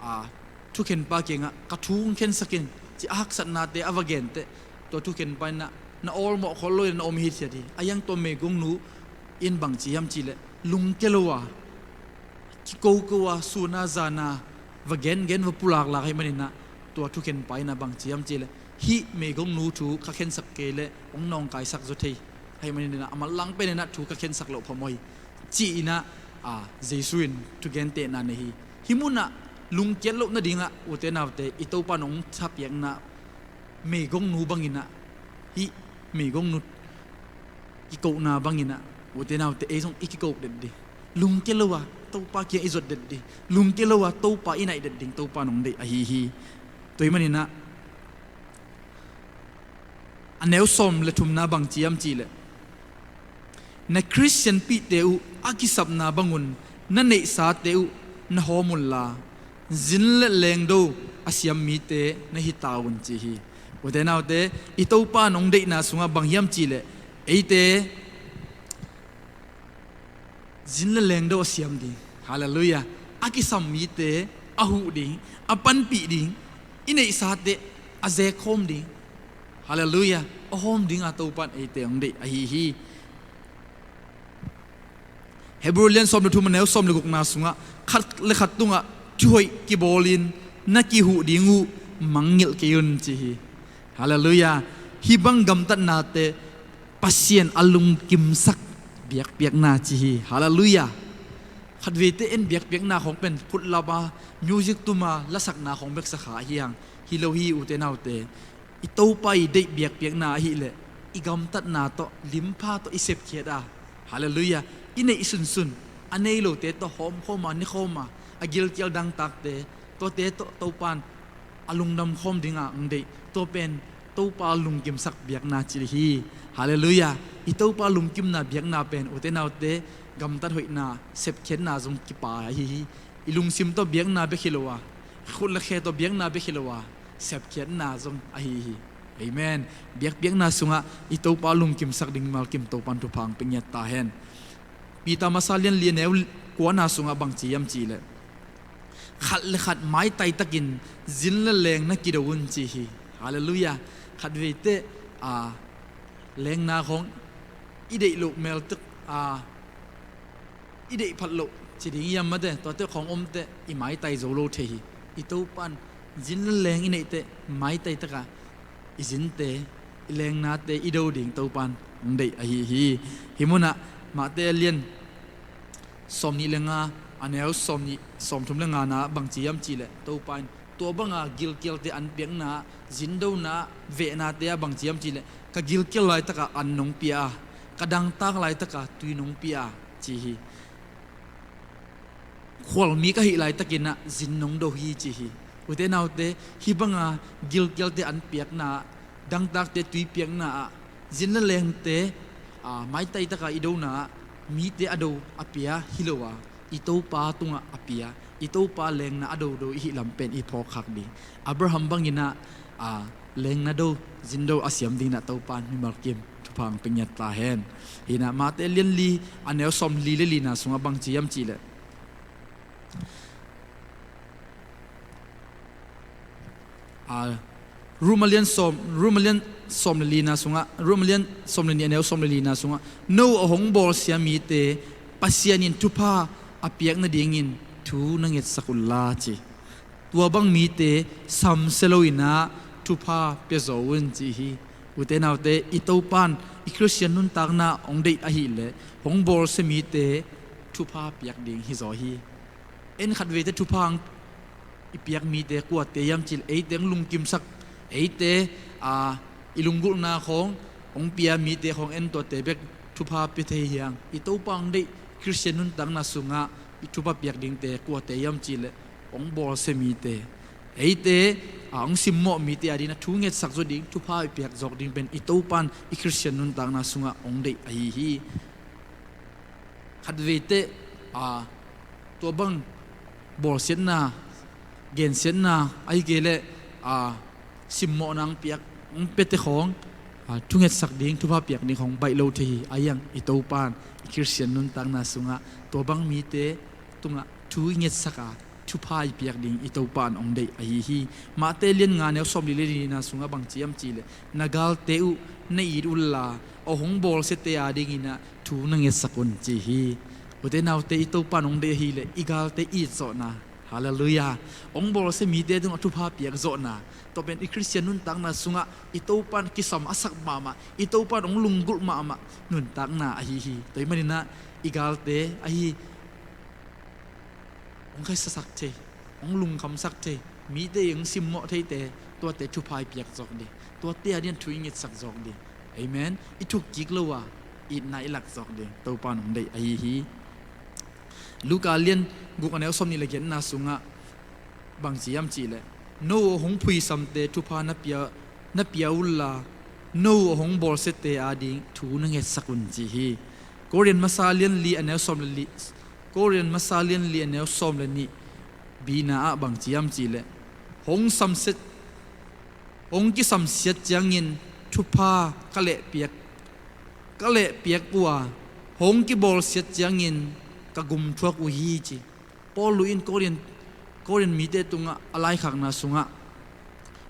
a, thukhenpa kiangah ka thu hong khensak in ci a haksatnate a va genteh, tua thukhenpa in ah na awlmawh khol lo in na om hithiat hi. A hiang tua meigongnu in bangci hiam cih leh lungkia lo a, kikoko a, sun a zan a va gengen, va pulaklak ahih manin ah tua thukhenpa in ah bangci hiam cih leh, hih meigongnu thu ka khensak kei leh hong nawngkaisak zaw thei ahih manin ah a manlang penin ah thu ka khensak loh phamawh hi, ci-in ah, a, Jesu in thugentehna nei hi. Hih munah lungkiat loh nadingah, ute naute, i Topa in hong thapiakna meigongnu bangin ah, hih meigongnu kikona bangin ah, ute naute, ei zong i kiko det ding. Lungkia lo a Topa kiang i zuat det ding. Lungkia lo a Topa i naih det ding Topa in hong deih ahi hi. Tua ahih manin ah a neu sawm le thumna bangci hiam cih leh, na Khristianpihte uh a kisapna bangun na neihsate uh na hawm unla, zin le lengdo a siam mite na hi ta un ci hi. Ute naute, i Topa in hong deihna sungah bang hiam cih leh, eite zin le lengdo a siam ding. Halleluiah. A kisam mite a huh ding, a panpih ding, i neihsate a zekhawm ding. Halleluiah. A hawm dinga Topa in eite hong deih ahi hi. Hebrew lian sawm le thum a neu sawm le gukna sungah, khat le khat tungah thuhoih kibawlin na kihuh ding uh mangngilh kei un ci hi. Halleluiah. Hih bang gamtatnate Pasian a lungkimsak biakpiakna ci hi. Halleluiah. Khatveite in biakpiakna khawng pen khutlap a, music tum a, lasakna khawng bek sa kha hi hang. Hi lo hi, ute naute. I Topa i deih biakpiakna ahileh i gamtatna tawh, limpha tawh i sepkhiat a, halleluiah, i neih sunsun a nei lote tawh hawmkhawm a, nekhawm a, a gilkial dangtakte, tuate tawh Topa in a lungdam khawm dingah hong deih. Tua pen Topa lungkimsak biakna cih hi. Halleluiah. I Topa lungkimna biakna pen, ute naute, gamtat hoihna, sepkhiatna zong kipai ahi hi. I lungsim tawh biakna bek hi lo a, khut le khe tawh biakna bek hi lo a, sepkhiatna zong ahi hi. Amen. Biakpiakna sungah i Topa lungkimsak ding mimalkim Topa in thupha hong pia ngiat ta hen. Peter masa lian li a neu kuana sungah bang ci hiam cihleh, khat le khat maitai takin zin le leeng na kido un ci hi. Halleluiah. Khat veite, a, leengna khawng i deih loh mel tuk, a, i deih phat loh ci ding hiam mate, tuate khawng omte i maitai zo lo thei hi. I Topa in zin le leeng i neihte maitai taka i zinte, i leengnate i do ding Topa in hong deih ahi hi. Hih munah Mate a lian sawmnih le nga, a neu sawmnih, sawmthum le nga na bang ci hiam cihleh, Topa in tua banga gilkialte an piakna, zindona, vehnate ah bang ci hiam cihleh, ka gilkial laitakah an nong pia a, ka dangtak laitakah tui nong pia a, ci hi. Khualmi ka hih laitakinah zin nong do hi ci hi. Ute naute, hih banga gilkialte an piakna ah, dangtakte tui piakna ah, zin le leengte, a, maitai taka i dona ah, mite a do a pia hi lo a, i Topa tungah a pia, i Topa leengna a dodo i hih lam pen i phawkkhak ding. Abraham banginah, a, leengna do, zindo a siam dinginah Topa in mimalkim thupha hong pia ngiat ta hen. Hinah Mate lian li, a neu sawmli le lina sungah bang ci hiam cihleh, a, Rom a lian sawm, Rom a lian sawm le lina sungah, Rom a lian sawm le nih a neu sawm le lina sungah, no a hong bawlsia mite Pasian in thupha a piak nadingin thu na ngetsak unla ci. Tua bang mite samsia loinah thupha pia zaw un ci hi. Ute naute, i Topa in i Khristian nuntakna hong deih ahileh hong bawlsia mite thupha piak ding hi zaw hi. En khat veite thupha hong i piak mite kuate hiam cihleh, eite hong lungkimsak, eite, a, i lunggulhna khawng hong pia mite khawng en, tuate bek thupha pia thei hiam? I Topa hong deih Khristian nuntakna sungah i thupha piak dingte kuate hiam cihleh, hong bawlsia mite, eite, a, hong simmawh mite adingin a thu ngetsak zaw ding, thupha i piak zawk ding pen i Topa in i Khristian nuntakna sungah hong deih ahi hi. Khat veite, a, tua bang bawlsiatna, gensiatna, ahi kei leh, a, simmawhna hong piak, hong piate khawng, a, thungetsak ding, thupha piak ding khawng baih lo thei hi. Ahi hang i Topa in i Khristian nuntakna sungah tua bang mite tungah thu i ngetsak a, thupha i piak ding i Topa in hong deih ahi hi. Mate lian nga neu sawmli le lina sungah bang ci hiam cihleh, na galte uh na it unla, a hong bawlsiate adinginah thu na ngetsak un ci hi. Ute naute, i Topa in hong deih ahileh i galte it zawhna, halleluiah, hong bawlsia mite tungah thupha piak zawhna, tua pen i Khristian nuntakna sungah i Topa in kisam a sak mahmah, i Topa in hong lunggulh mahmah nuntakna ahi hi. Tua ahih maninah i galte ahi hong khaisa sak thei, hong lungkhamsak thei, mite i hong simmawh theite, tuate thupha i piak zawk ding, tuate adingin thu i ngetsak zawk ding. Amen. I thuk kik lo a, itna i lak zawk ding Topa in hong deih ahi hi. Luka lian guk a neu sawmnih le giatna sungah bang ci hiam cihleh, no a hong phuisamte thupha na pia, na pia unla, no a hong bawlsiate ading thu na ngetsak un ci hi. Korin masa lian li a neu sawm le li, Korin masa lian li a neu sawm le nih bina ah bang ci hiam cihleh, hong samsiat, hong kisamsiat ciangin thupha ka lehpiak, ka lehpiak uh a, hong kibawlsiat ciangin ka gumthuak uh hi ci. Paul in Korin, Korin mite tungah a laikhakna sungah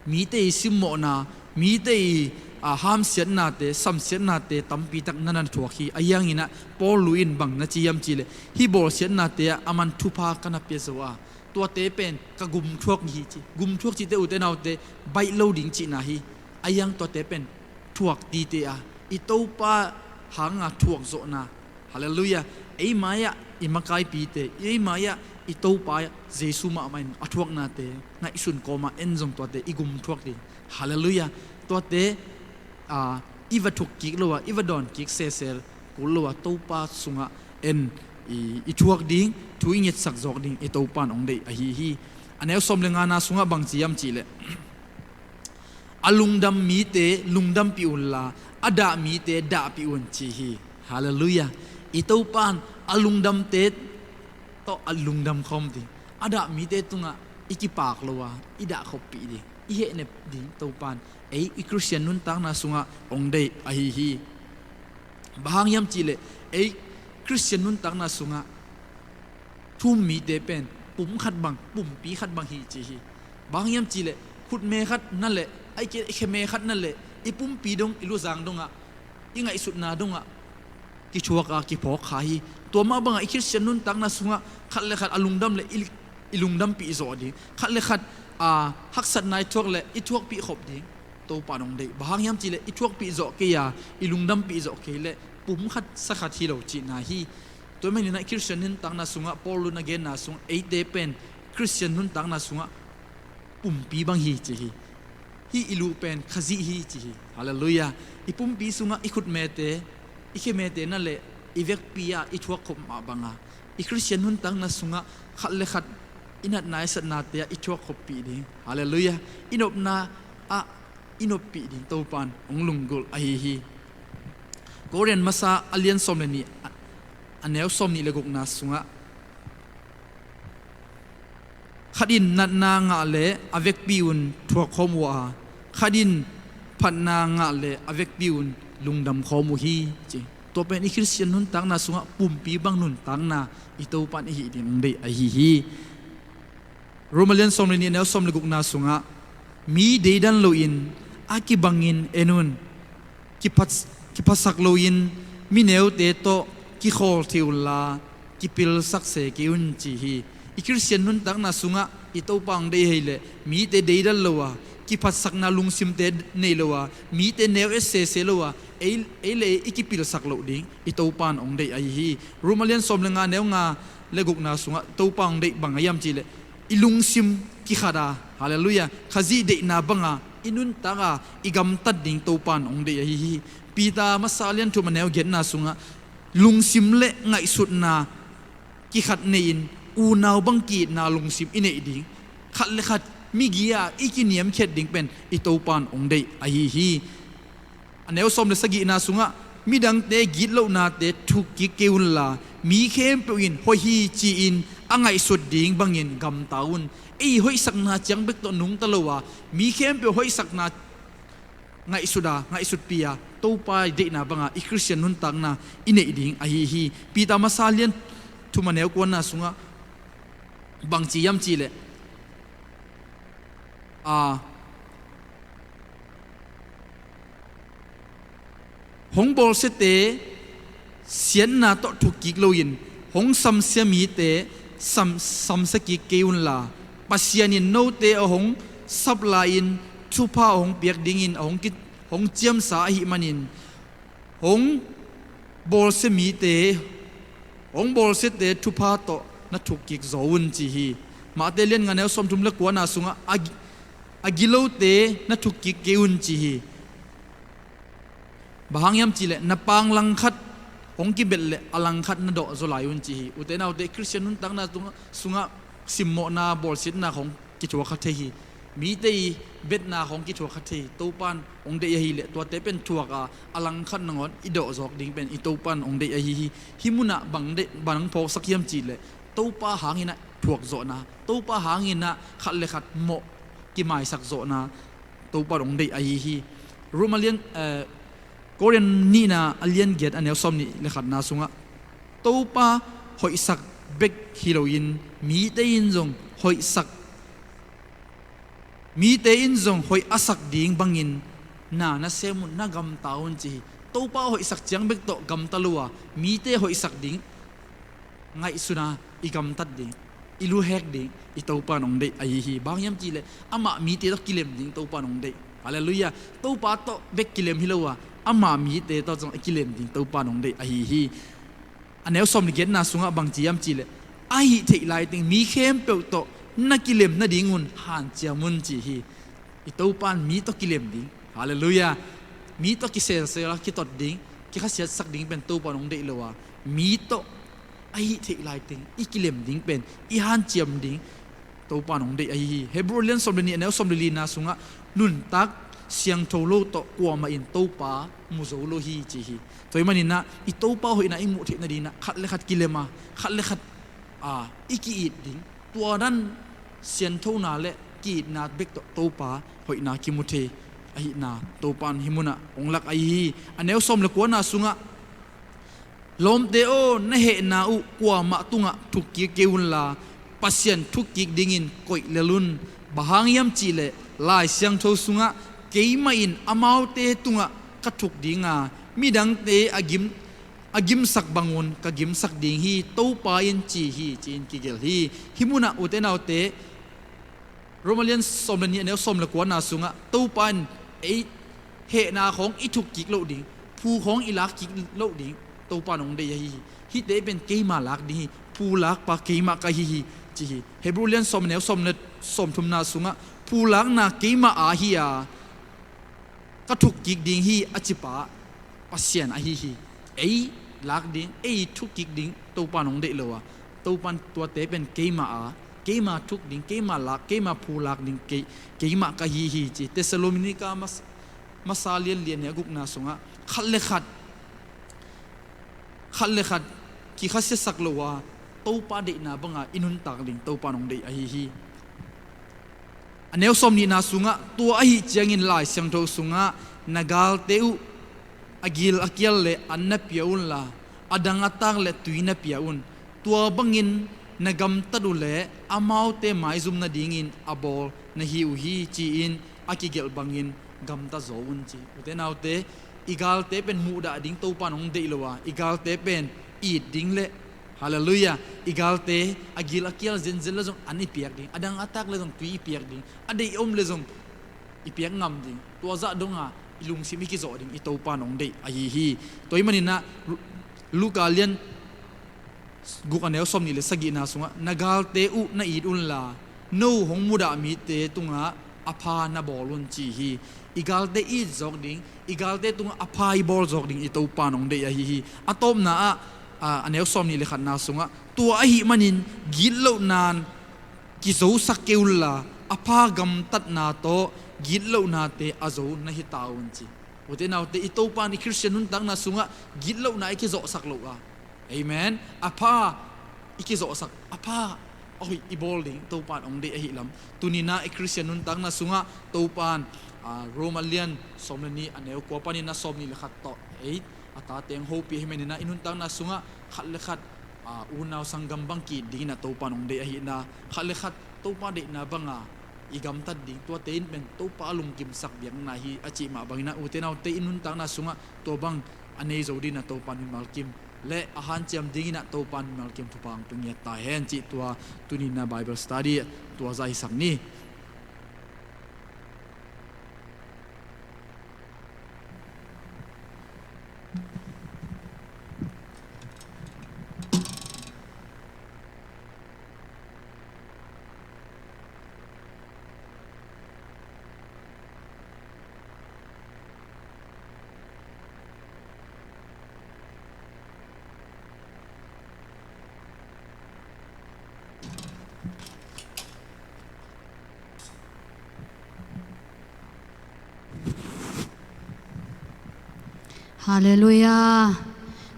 mite i simmawhna, mite i, a, hamsiatnate, samsiatnate tampitak na na thuak hi. Ahi hanginah Paul in bang na ci hiam cihleh, hih bawlsiatnate ah aman thupha ka na pia zo a, tuate pen ka gumthuak hi ci. Gumthuak cihte, ute naute, baih lo ding cihna hi. Ahi hang tuate pen thuak tite a, i Topa hanga thuak zawhna, Halleluiah. Ei mai-ah i makaipite, ei mai-ah i Topa Jesu mahmah in a thuaknate ngaihsun kawma en zong tuate i gum thuak ding. Halleluiah. Tuate a, i va thuk kik lo a, i va dawn kik sesel kul lo a, Topa sungah en i, i thuak ding, thu i ngetsak zawk ding i Topa in hong deih ahi hi. A neu sawm le ngana sungah bangci hiam cihleh, a lungdam mite lungdampih unla, a dah mite dahpih un ci hi. Halleluiah. I Topa in a lungdamte tawh a lungdam khawm ding, a dah mite tungah i kipak lo a, i dah khoppih ding, i hehnep ding Topa in ei i Khristian nuntakna sungah hong deih ahi hi. Bang hang hiam cihleh ei Khristian nuntakna sungah thu-um mite pen pum khat bang, pumpi khat bang hi ci hi. Bang hang hiam cihleh khutme khat na leh, a i khe, i kheme khat na leh, i pumpi dong, i luzang dongah, i ngaihsutna dongah kithuak a, kiphawk kha hi. Tua mah bangah i Khristian nuntakna sungah khat le khat a lungdam le i, i lungdampih zawh ding, khat le khat a haksatna i thuak le i thuakpih khop ding Topa in hong deih. Bang hang hiam cihleh i thuakpih zawh kei a, i lungdampih zawh kei leh pum khat sa khat hi lo cihna hi. Tua manin ah i Khristian nuntakna sungah Paul in a genna sung eite pen Khristian nuntakna sungah pumpi bang hi ci hi. Hih i lu pen Khazih hi ci hi. Halleluiah. I pumpi sungah i khutmete, i khemete na leh, i vekpi ah i thuak khop mah banga i Khristian nuntakna sungah khat le khat i natna i satnate ah i thuak khoppih ding. Halleluiah. I nopna ah i noppih ding Topa in hong lunggulh ahi hi. Korin masa a lian sawm le nih, a, a neu sawm nih le gukna sungah, khat in natna ngah le a vekpi un thuak khawm uh a, khat in phatna ngah le a vekpi un lungdam khawm uh hi ci. Tua pen i Khristian nuntakna sungah pumpi bang nuntakna i Topa in i hih ding hong deih ahi hi. Rom a lian sawm le nih, a neu sawm le gukna sungah, mi deidan loin a kibangin en un. Kiphat, kiphatsak loin mi neute tawh kikhawl thei unla, kipilsak se kei un ci hi. I Khristian nuntakna sungah i Topa hong deih ahih leh mite deidan lo a, kiphatsakna lungsimte nei lo a, mite neu et sese lo a, ei, ei le ei i kipilsak loh ding i Topa in hong deih ahi hi. Rom a lian sawm le nga, neu nga le gukna sungah Topa hong deih bang a hiam cihleh, i lungsim kikhat a, halleluiah, Khazih deihna banga i nuntak a, i gamtat ding Topa in hong deih ahi hi. Peter masa a lian thum, a neu giatna sungah, lungsim le ngaihsutna kikhat nei-in unau bang ki-itna lungsim i neih ding, khat le khat migi a i kiniamkhiat ding pen i Topa in hong deih ahi hi. A neu sawm le sagihna sungah, midangte gitlohnate thukkik kei unla, mi khempeuh in hoih hi ci-in a ngaihsut ding bangin gamta un. Ei hoihsakna ciang bek tawh nungta lo a, mi khempeuh hoihsakna ngaihsut a, ngaihsutpih a, Topa i deihna banga i Khristian nuntakna i neih ding ahi hi. Peter masa lian thum, a neu kuana sungah bangci hiam cihleh, a, hong bawlsiate siatna tawh thukkik loin, hong samsia mite sam, samsia kik kei unla, Pasian in note a hong sap lai-in thupha a hong piak dingin a hong ki, hong ciamsa ahih manin, hong bawlsia mite, hong bawlsiate thupha tawh na thukkik zaw un ci hi. Mate lian nga, neu sawmthum le kuana sungah, a gi, a gilote na thukkik kei un ci hi. Bang hang hiam cihleh, na paang langkhat hong kibelh leh a langkhat na dawh zaw lai un ci hi. Ute naute, Khristian nuntakna sungah, sungah simmawhna, bawlsiatna khawng kithuak kha thei hi. Mite i betna khawng kithuak kha thei hi. Topa in hong deih ahih leh tuate pen thuak a, a langkhat nangawn i dawh zawk ding pen i Topa in hong deih ahi hi. Hih munah bang deih, bang phawksak hiam cihleh, Topa hangin ah thuak zawhna, Topa hangin ah khat le khat mawh kimaisak zawhna, Topa in hong deih ahi hi. Rom a lian, eh, Korin nihna a lian giat, a neu sawmnih le khatna sungah, Topa hoihsak bek hi loin mite in zong hoihsak, mite in zong hoih a sak ding bangin na, na sem un, na gamta un ci hi. Topa hoihsak ciang bek tawh gamta lo a, mite hoihsak ding ngaihsun a, i gamtat ding, i luhek ding i Topa in hong deih ahi hi. Bang hiam cihleh, amah mite tawh kilem ding Topa in hong deih. Halleluiah. Topa tawh bek kilem hi lo a, amah mite tawh zong i kilem ding Topa in hong deih ahi hi. A neu sawm le giatna sungah bang ci hiam cihleh, a hih theih lai teng mi khempeuh tawh na kilem nadingun hanciam un ci hi. I Topa in mi tawh kilem ding. Halleluiah. Mi tawh kiselsel a kitot ding, kikhasiatsak ding pen Topa in hong deih lo a, mi tawh a hih theih lai teng i kilem ding pen, i hanciam ding Topa in hong deih ahi hi. Hebrew lian sawm le nih, a neu sawm le lina sungah, nuntak siangtho lo tawh kuamah in Topa mu zo lo hi ci hi. Tua ahih maninah i Topa hoihna i muh theih nadinah khat le khat kilem a, khat le khat, a, i ki-it ding. Tua dan sianthona le ki-itna bek tawh Topa hoihna kimu thei ahihna Topa in hih munah hong lak ahi hi. A neu sawm le kuana sungah, lawmte aw, na hehna uh kuamah tungah thukkik kei unla, Pasian thukkik dingin koih lel un. Bang hang hiam cihleh, Lai Siangtho sungah, keimah in amaute tungah ka thuk dinga, midangte a gim, a gimsak bangun ka gimsak ding hi, Topa in ci hi, ci-in kigelh hi. Hih munah ute naute, Roma lian sawm le nih, a neu sawm le kuana sungah Topa in ei hehna khawng i thukkik loh ding, phu khawng i lakkik loh ding Topa in hong deih ahi hi. Hihte pen keima lak ding hi, phu lakpa keimah ka hi hi, ci hi. Hebrew lian sawm, a neu sawm le sawmthumna sungah, phu lakna keimah aa hi a, ka thukkik ding hi a cipa Pasian ahi hi. Ei lak ding, ei thukkik ding Topa in hong deih lo a, Topa in tuate pen keima aa, keima thuk ding, keima lak, keima phu lak ding kei, keimah ka hi hi ci. Thessalonica mas-, masa lian li, a neu gukna sungah, khat le khat, khat le khat kikhasiasak lo a, Topa deihna banga i nuntak ding Topa in hong deih ahi hi. A neu sawm nihna sungah, tua ahi ciangin Lai Siangtho sungah, na galte uh a gil a kial le an na pia unla, a dang a tak le tui na pia un. Tua bangin na gamtat uh le amaute maizum nadingin a bawl na hi uh hi, ci-in a kigelh bangin gamta zaw un ci. Ute naute, i galte pen muhdah ding Topa in hong deih lo a, i galte pen it ding le, halleluiah, i galte a gil a kial zenzen le zong an i piak ding, a dang a tak le zong tui i piak ding, a deih om le zong i piak ngam ding, tua zah donga i lungsim i kizawh ding i Topa in hong deih ahi hi. Tua ahih maninah Lu-, Luka lian guk, a neu sawm nih le sagihna sungah, na galte uh na it unla, no hong mudah mite tungah a pha na bawl un ci hi. I galte it zawk ding, i galte tungah a pha i bawl zawk ding i Topa in hong deih ahi hi. A tawpna ah, a, a neu sawm nih le khatna sungah, tua ahih manin gitlohna in kizosak kei unla, a pha gamtatna tawh gitlohnate a zo na hi ta un ci. Ute naute, i Topa in i Khristian nuntakna sungah gitlohna i kizawhsak lo a, amen, a pha i kizawhsak, a pha a hoih i bawl ding Topa in hong deih ahih lam. Tuninah i Khristian nuntakna sungah Topa in, a, Roma lian sawm le nih, a neu kua paninah sawm nih le khat tawh ei a tate hong hopih ahih maninah i nuntakna sungah khat le khat, a, unau sanggam bang ki-it dinginah Topa in hong deih ahihna, khat le khat Topa deihna banga i gamtat ding, tuate in pen Topa a lungkimsak biakna hi a cih mah banginah, ute naute, i nuntakna sungah tua bang a nei zo dinginah Topa in mimal kim le a hanciam dinginah Topa in mimal kim thupha hong pia ngiat ta hen cih tua tuninah Bible study tua zah hisak ni. Halleluiah.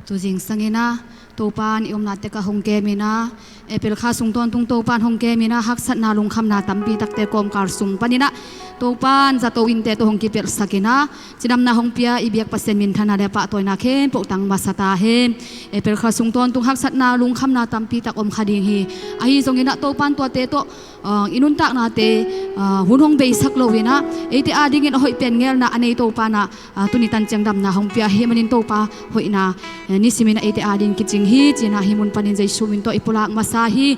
Tu zingsangin ah Topa in i omna tekah hong kemin ah, April kha sung tawntung Topa in hong kemin ah, haksatna lungkhamna tampi takte kawmkal sung panin ah Topa in zato innte tawh hong kipelhsakin ah, cidamna hong pia i biak Pasian minthanna le pahtawina khempeuh tang masa ta hen. April kha sung tawntung haksatna lungkhamna tampi tak om kha ding hi. Ahi zongin ah Topa in tuate tawh, ah, i nuntaknate, ah, hun hong beisak loin ah, eite adingin a hoih pen ngelna a nei Topa in ah, ah, tuni tan ciang damna hong pia ahih manin Topa hoihna, eh, nisimin ah eite ading kicing hi, ci-in ah hih mun panin Jesu min tawh i pulak masa hi.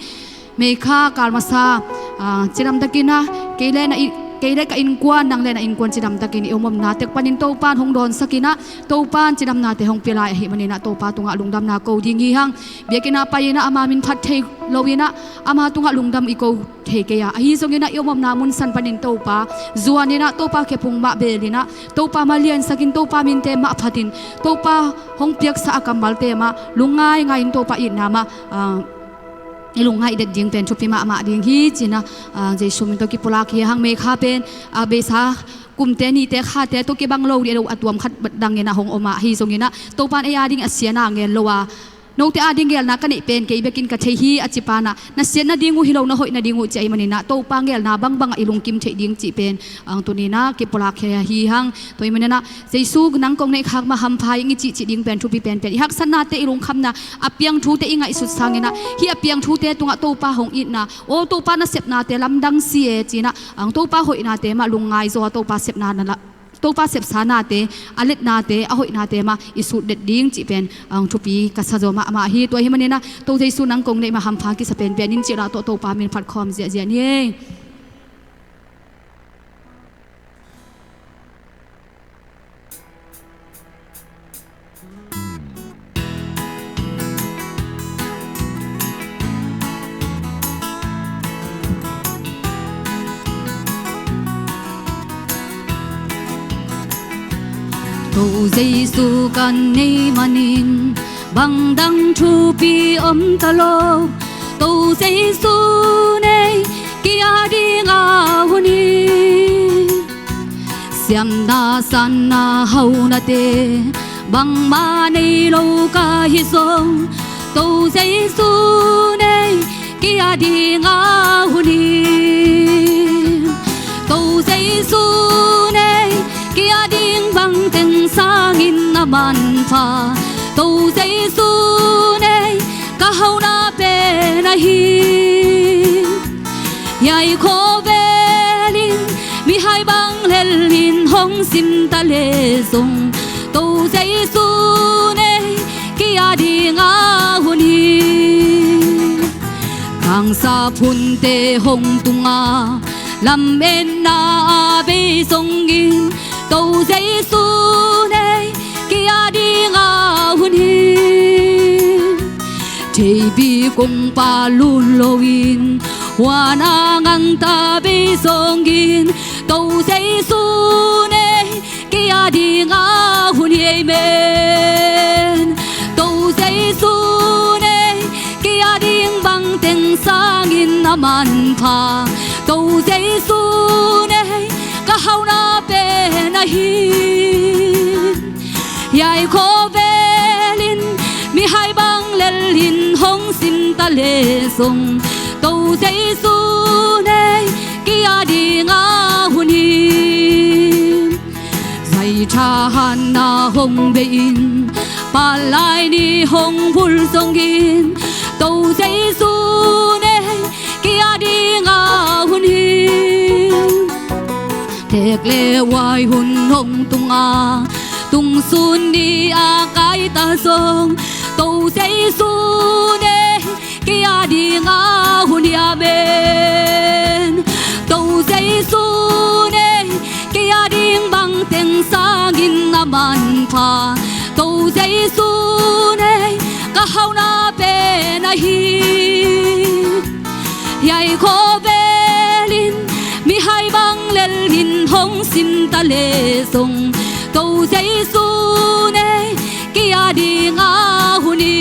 Mei kha kal masa, ah, cidam takin ah, kei le na it, Kei le ka innkuan, nang le na innkuan cidamtakin i om omna tek panin Topan hong dawnsakin ah, Topan cidamnate hong pia lai ahih manin ah, Topa tungah lungdamna ko ding hi hang. Biakinn ah pai-in ah ama min phat thei loin ah, ama tungah lungdam i ko thei kei a, ahi zongin ah i om omna munsan panin Topa zuanin ah, Topa khephung mah belin ah, Topa mah liansakin, Topa minte mah phatin, Topa hong piaksa a kammalte mah lungngai ngaiin Topa itna mah, ah, i lungngaih det ding pen thupi mahmah ding hi ci-in ah, ah, Jesu min tawh kipulak hi hang. Mei kha pen, ah, beisa kumte, nite, khate tawh kibang lo ding lo, a tuam khat bat dangin ah hong om a, ahi zongin ah Topan ei a ding a siatna ngel lo a, note a ding gelna ka neih pen kei bekin ka thei hi a ci pan ah, na siat nading uh hi lo, na hoih nading uh ci ahih manin ah, Topa gelna bangbang ah i lungkim theih ding cih pen, ang, tuni-in ah kipulak hi, hi hang. Tua ahih manin ah, Jesu nang kong neih khak mah hampha ing i cihcih ding pen thupi penpen. I haksatnate, i lungkhamna, a piang thute i ngaihsut sangin ah, hih a piang thute tungah Topa hong itna, aw, Topa nasepnate lamdang si e ci-in ah, ang, Topa hoihnate mah lungngai zaw a, Topa sepna na la, Topa sepsa nate, a letnate, a hoihnate mah i sut det ding cih pen, ang, thupi ka sa zaw mahmah hi. Tua ahih manin ah, To Jesu nang kong neih mah hampha kisa penpen in cih lah tawh Topa min phat khawm ziahziah ni. To Jesu kan neih manin bang dang thupi om ta lo. To Jesu nei, kei a ding a hun hi. Siamna, sanna, haunate bangmah nei lo ka hih zong, To Jesu nei, kei a ding a hun hi. To Jesu nei, kei a ding bangteng sangin a manpha. To Jesu nei, ka hauna pen ahi. Hiai khawvel in mihai bang lel in hong sim ta leh zong, To Jesu nei, kei a ding a hun hi. Kangsa phunte hong tung a, lametna a bei zongin, To Jesu nei, kei a ding a hun hi. Theipi kongpa lun loin, huan a gangta bei zongin, To Jesu nei, kei a ding a hun hi ei men. To Jesu nei, kei a ding bangteng sangin a manpha. To Jesu nei, ka hauna pen ahi. Hiai khawvel in mihai bang lel in hong sim ta leh zong, To Jesu nei, kei a ding a hun hi. Zaitha hanna hong bei in, palai ni hong bul zongin, To Jesu nei, kei a ding a hun hi. Tek le huai hun hong tung a, tungsun ni a kai ta zong, To Jesu nei, kei a ding a hun hi a men. To Jesu nei, kei a ding bangteng sangin a manpha. To Jesu nei, ka hauna pen ahi. Hiai khawvel in mihai bang lel in hong sim ta leh zong, To Jesu nei, kei a ding a hun hi.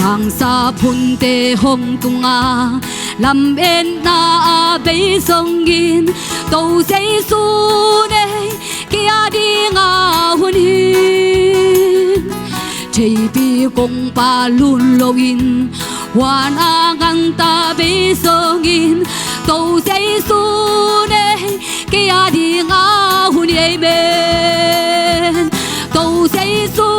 Kangsa phunte hong tung a, lametna a bei zongin, To Jesu nei, kei a ding a hun hi. Theipi kongpa lun loin, huan a gangta bei zongin, To Jesu nei, kei a ding a hun hi ei men. To Jesu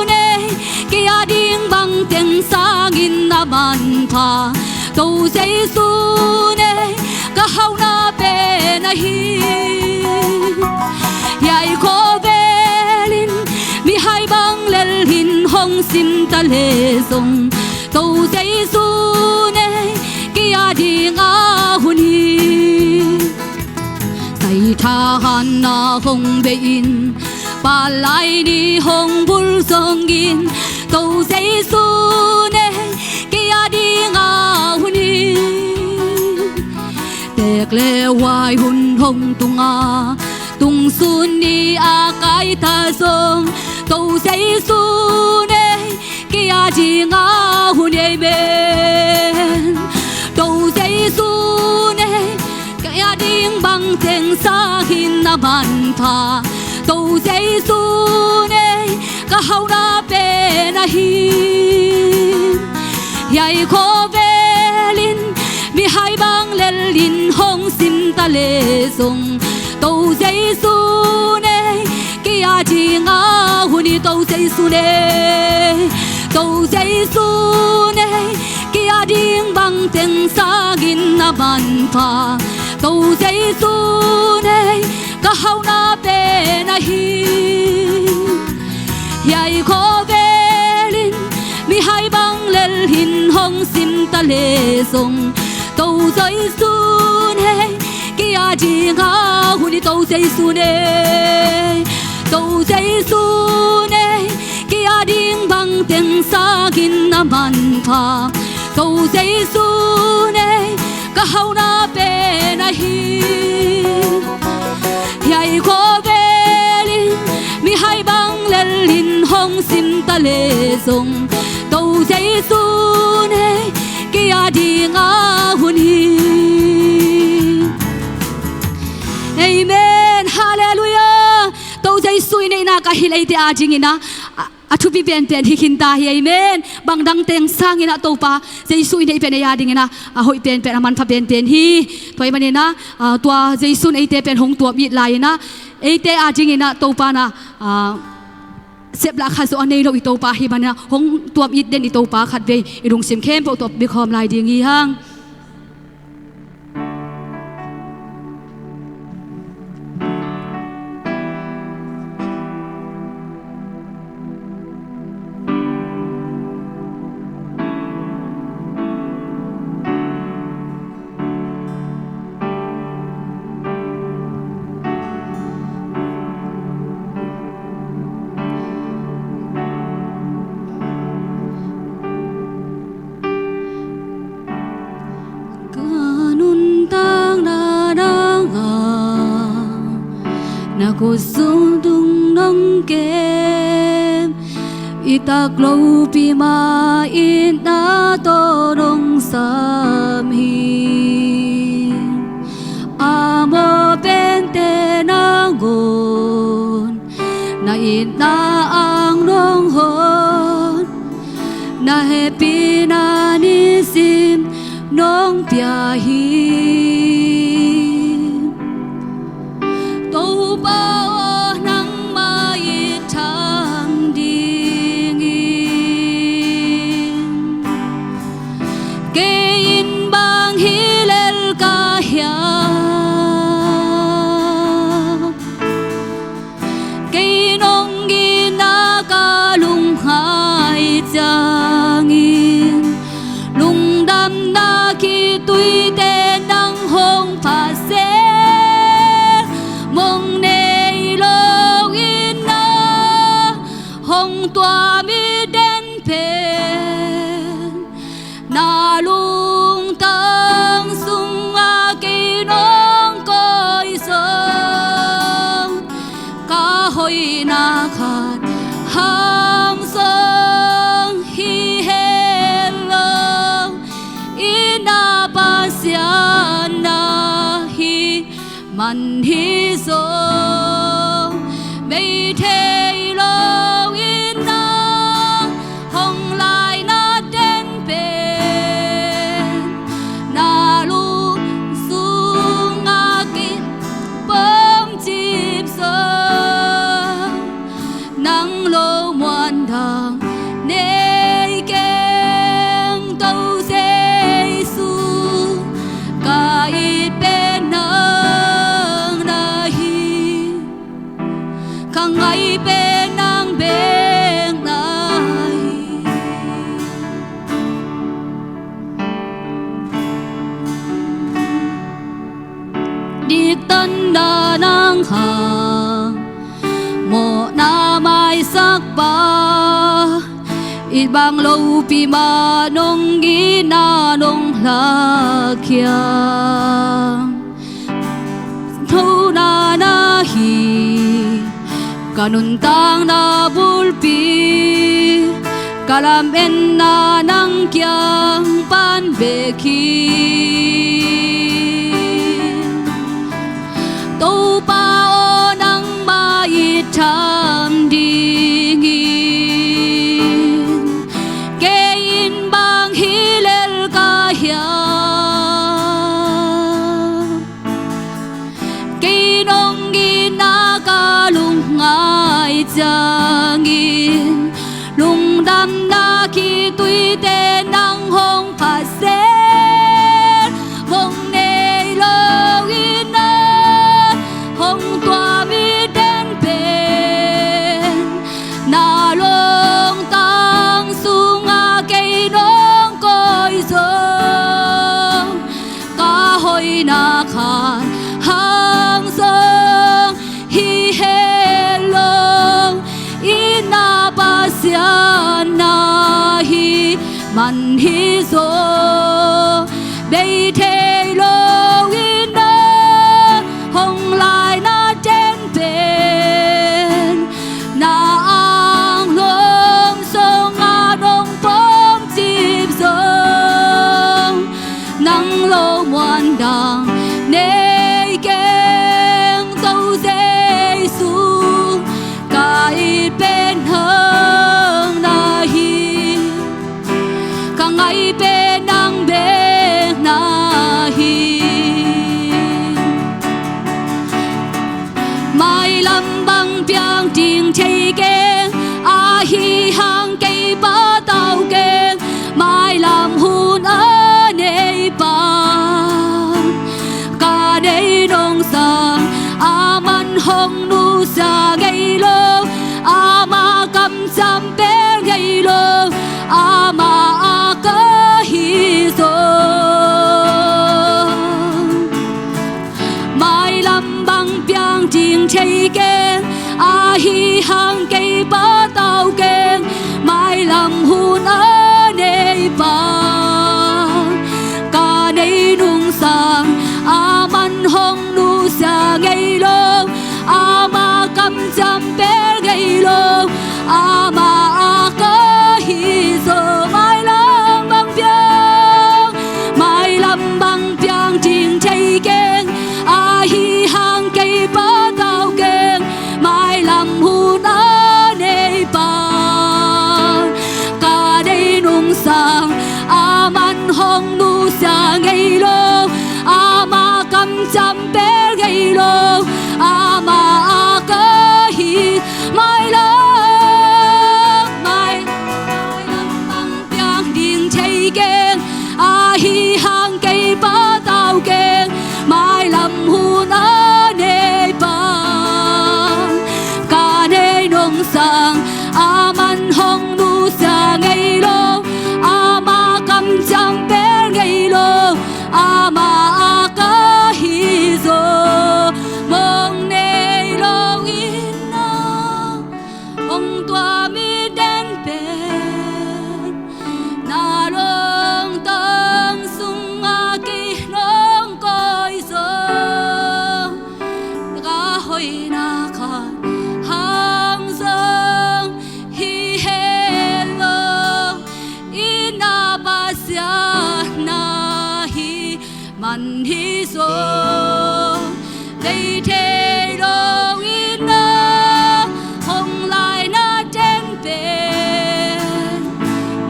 nei, kei a ding bangteng sangin a manpha. To Jesu nei, ka hauna pen ahi. Hiai khawvel in mihai bang lel in hong sim ta leh zong, To Jesu nei, Kei a dinga hun hi. Saithahanna hong bei-in, palai ni hong bul zongin, Topa Jesu nei, kei a dinga hun hi. Tek le huai hun hong tunga, tungsun ni a kaita zong, Topa Jesu nei, kei a dinga hun hi. Amen. Topa Jesu nei, kei a ding bangteng sangin na manpha. Topa Jesu nei, ka hauna pen ahi. Hiai khovelin mihai bang lelin hong simta leh zong, Topa Jesu nei, kei a dinga hun hi. Topa Jesu nei, Topa Jesu nei, kei a ding bangteng sangin na manpha. Topa Jesu nei, ka hauna pen ahi. Hiai khovelin mihai bang lelin hong simta leh zong, Topa Jesu nei, kei a dinga hun hi. Topa Jesu nei, Topa Jesu nei, kei a ding bangteng sangin na manpha. Topa Jesu nei, ka hauna pen ahi. Hiai khovelin mihai bang lelin hong simta leh zong, Topa Jesu nei, kei a dinga hun hi. Amen. Halleluiah. Topa Jesu i neihna ka hilh eite a dingin a, a, a thupi penpen hi khinta hi. Amen. Bang dangteng sangin a Topa Jesu i neih pen ei a dingin a, a hoih penpen, a manpha penpen hi. Tua ahih manin a, a, tua Jesu in eite pen hong tuam it lai-in a, eite a dingin a Topa in a, a, sep lah khat zong a nei lo i Topa ahih manin a, hong tuam it den i Topa khatvei i lungsim khempeuh tawh biakhawm lai ding hi hang. Ka nuntakna dang a, na khut sung tung nong kem, i tak lopi mah itna tawh nong sam hi. A mawh pente nangawn, na itna ang nong hon, na hehpihna nisim nong pia hi. Topa aw, nangmah it tham dingin, kei in bang hi lel ka hiam? Kei nong itna ka lungngai ciangin, lungdamna khitui teh nang hong pha seh. Mong nei lo itna hong tuam it den pen, na lungtang sungah kei nong koih zong, ka hoihna khat hang zong hi het lo. Itna Pasian na hi man hi zong, bei thei lo itna hong laina den pen, na lung sungah kei pom cip zong, nang lo muan dang nei keng. Topa Jesu, ka it pen nang na hi. Bang lopi mah nong itna nong lakhia, nona na hi. Ka nuntakna bulpi, ka lametna nang kiang pan bek hi. Topa aw, nangmah it tham dingin kei in bang hi lel ka hiam? Kei nong itna ka lungngai ciangin, lungdamna khitui te nang hong phatsel. Mong nei lo itna hong tuam mi ten pen, na lungtang sungah kei nong koih zong, ka hoihna khat hang zong hi het lo. Itna Pasian na hi man hi zaw, bei thei lo itna hong laina ten pen, na anglawm sungah nong pawmcip zong, nang lo muan dang nei keng, Topa Jesu. Ka it pen nang na hi, ka ngai pen nang bek na hi. Mailam bang piang ding thei keng, ahi hang kei patau keng. Mailam hun a nei pan, ka nei nong sang, aman hong nusia ngei lo, ama kamciam pel ngei lo, ama a ka hi zaw. Mailam bang piang ding thei keng, ahi hang kei patau keng. Mailam hun a nei pan, ka nei nung sang, aman hong nusia ngei lo, ama kamciam pel ngei lo, ama a ka hi zaw. Mailam bang piang, mailam bang piang ding thei keng, ahi hang kei patau keng. Mailam hun a nei pan, ka nei nung sang, aman hong nusia ngei lo, ama kamciam pel ngei lo, ama a ka hi. Mailam, mai, mailam bang piang ding thei keng, ahi hang kei patau keng. Mailam hun a nei pan, ka nei nung sang, aman hong nusia ngei lo, ama kamciam pel ngei lo, ama a ka hi zaw. Mong nei lo itna hong tuam mi ten pen, na lungtang sungah kei nong koih zong, ka hoihna khat hang zong hi het lo. Itna Pasian na hi man hi zaw, bei thei lo itna hong laina ten pen,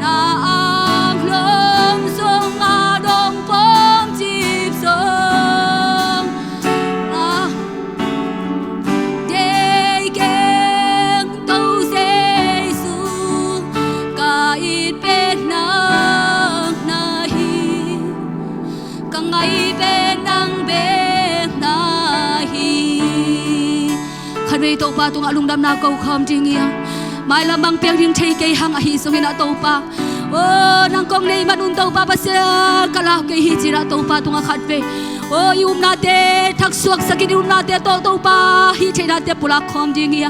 na anglawm sungah nong pawmcip zong, na nei keng, Topa Jesu. Ka it pen nang na hi, ka ngai pen nang bek na hi. Khatvei Topa tungah lungdamna ko khawm ding hi a, mailam bang piang ding thei kei hang ahi zongin ah Topa, aw, nang kong nei man un Topa Pasian, ka lau kei hi ci-in ah Topa tungah khatvei, aw, i upnate thaksuaksakin, i upnate tawh Topa hih theihnate pulak khawm ding hi a.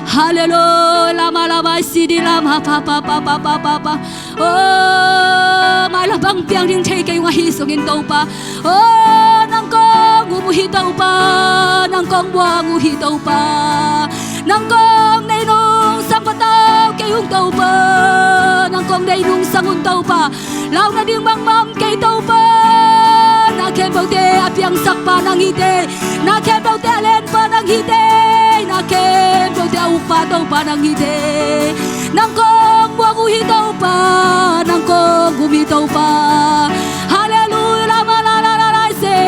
Halleluia, lama lama i si di lama pa pa pa pa pa pa pa. Oh, mailam bang piang ding thei kei ung ahi zongin Topa, oh, nang kong um uh hi Topa, nang kong muang uh hi Topa, nang kong nei nungsang patau kei ung Topa, nang kong nei nungsang un Topa. Lau nading bangmah om kei Topa. Na khempeuhte a piangsakpa nang hi teh, na khempeuhte a lenpa nang hi teh, na khempeuhte a ukpa Topa nang hi teh. Nang kong muang uh hi Topa, nang kong um hi Topa. Halleluia, lama la la la la i se,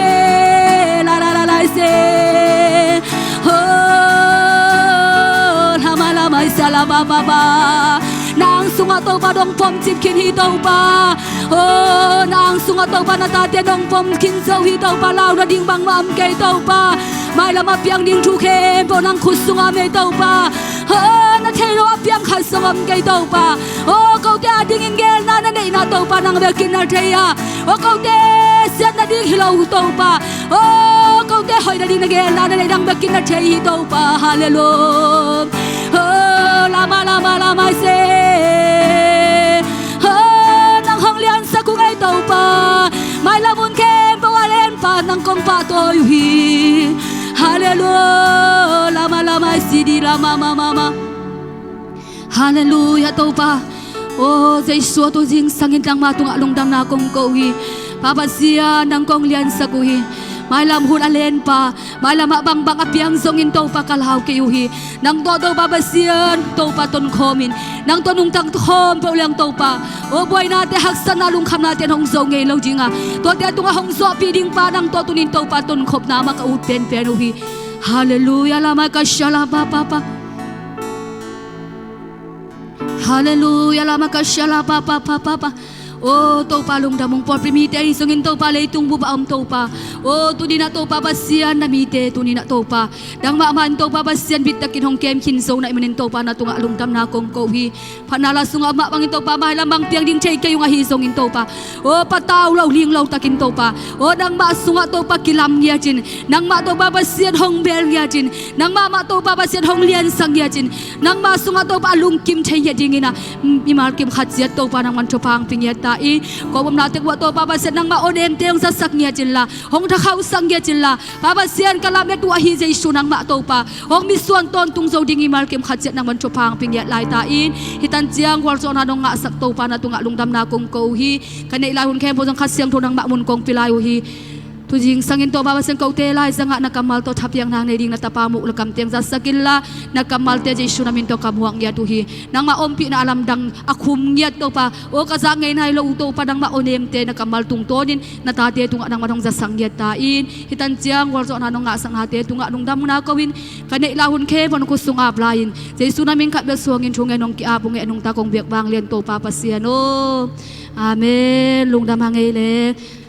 la la la la i se. Oh, lama lama i sa lama mama. Nang sungah Topa dong pom cip khin hi Topa. Oh, nang sungah Topa na tate dong pom khin zo hi Topa. Lau nading bangmah om kei Topa. Mailam a piang ding thu khempeuh nang khut sungah om hi Topa. Oh, na theih loh a piang khat zong om kei Topa. Oh, kote adingin geelna na neihna Topa nang bekin na thei a. Oh, kote siat nading hi lo Topa. Oh, kote hoih nading na geelna na neih nang bekin na thei hi Topa. Halleluia. Oh, lama lama lama i se. Oh, nang hong liansak uh ngei Topa. Mailam hun khempeuh a lenpa nang kong pahtawi uh hi. Halleluia, lama lama i si di lama mama. Halleluia Topa. Oh, Jesu, tu zingsangin nangmah tungah lungdamna kong ko uh hi. Pa Pasian, nang kong liansak uh hi. Mailam hun a lenpa, mailam ah bangbang a piang zongin Topa ka lau kei uh hi. Nang tawh Topa Pasian, Topa tonkhawmin, nang tawh nungta khawm peuh leng Topa, oh, buainate, haksatna, lungkhamnate in hong zo ngei lo ding a, tuate tungah hong zawhpih dingpa nang tawh tunin Topa tonkhopna mah ka ut penpen uh hi. Halleluia, lama ka shala pa pa pa. Halleluia, lama ka shala pa pa pa pa pa. Oh, Topa lungdam ung, pawlpi mite ahi zongin Topa, leitung bup ah om Topa. Oh, tuninah Topa Pasian, na mite tuninah Topa, nangmah mah in Topa Pasian, bittakin hong kem khin zo na hih manin Topa na tungah lungdamna kong ko uh hi. Phatna la sungah mah bangin Topa, mailam bang piang ding thei kei ung ahi zongin Topa, oh, patau lo, ling lo takin Topa, oh, nangmah sungah Topa kilam ngiatin, nangmah Topa Pasian hong bel ngiatin, nangmah mah Topa Pasian hong liansak ngiatin, nangmah sungah Topa a lungkim thei ngiat dingin a, mimal kim khat ciat Topa nangman thupha hong pia ngiat ta in, ko omna tek uah Topa Pasian nangmah awnemte hong zatsak ngiat inla, hong thakhauhsak ngiat inla, Pa Pasian, ka lamet uh ahi Jesu nangmah Topa, hong mitsuan tawntung zo ding mimal kim khat ciat nangman thupha hong pia ngiat lai ta in, hih tanciang gualzawhna nong ngahsak Topa na tungah lungdamna kong ko uh hi. Ka neih lai hun khempeuh zong Kha Siangtho nangmah mun kong pia lai uh hi. Tu zingsangin Topa Pasian, kote laizangah na kammal tawh thapiakna nei ding na tapa muh le kamte hong zatsak inla, na kammalte Jesu na min tawh ka muak ngiat uh hi. Nangmah ompihna a lamdang a khum ngiat Topa, aw ka zak ngei nai lo uh Topa, nangmah awnemte na kammal tungtawnin na tate tungah nangman hong zatsak ngiat ta in, hih tanciang gualzawhna nong ngahsaknate tungah lungdamna ko in, ka neih lai hun khempeuh na khut sung ap lai in, Jesu na min khat bek suangin thu ngen hong ki-ap uh hi. A nungta kong biak vanglian Topa Pasian aw. Amen. Lungdam hang ei le.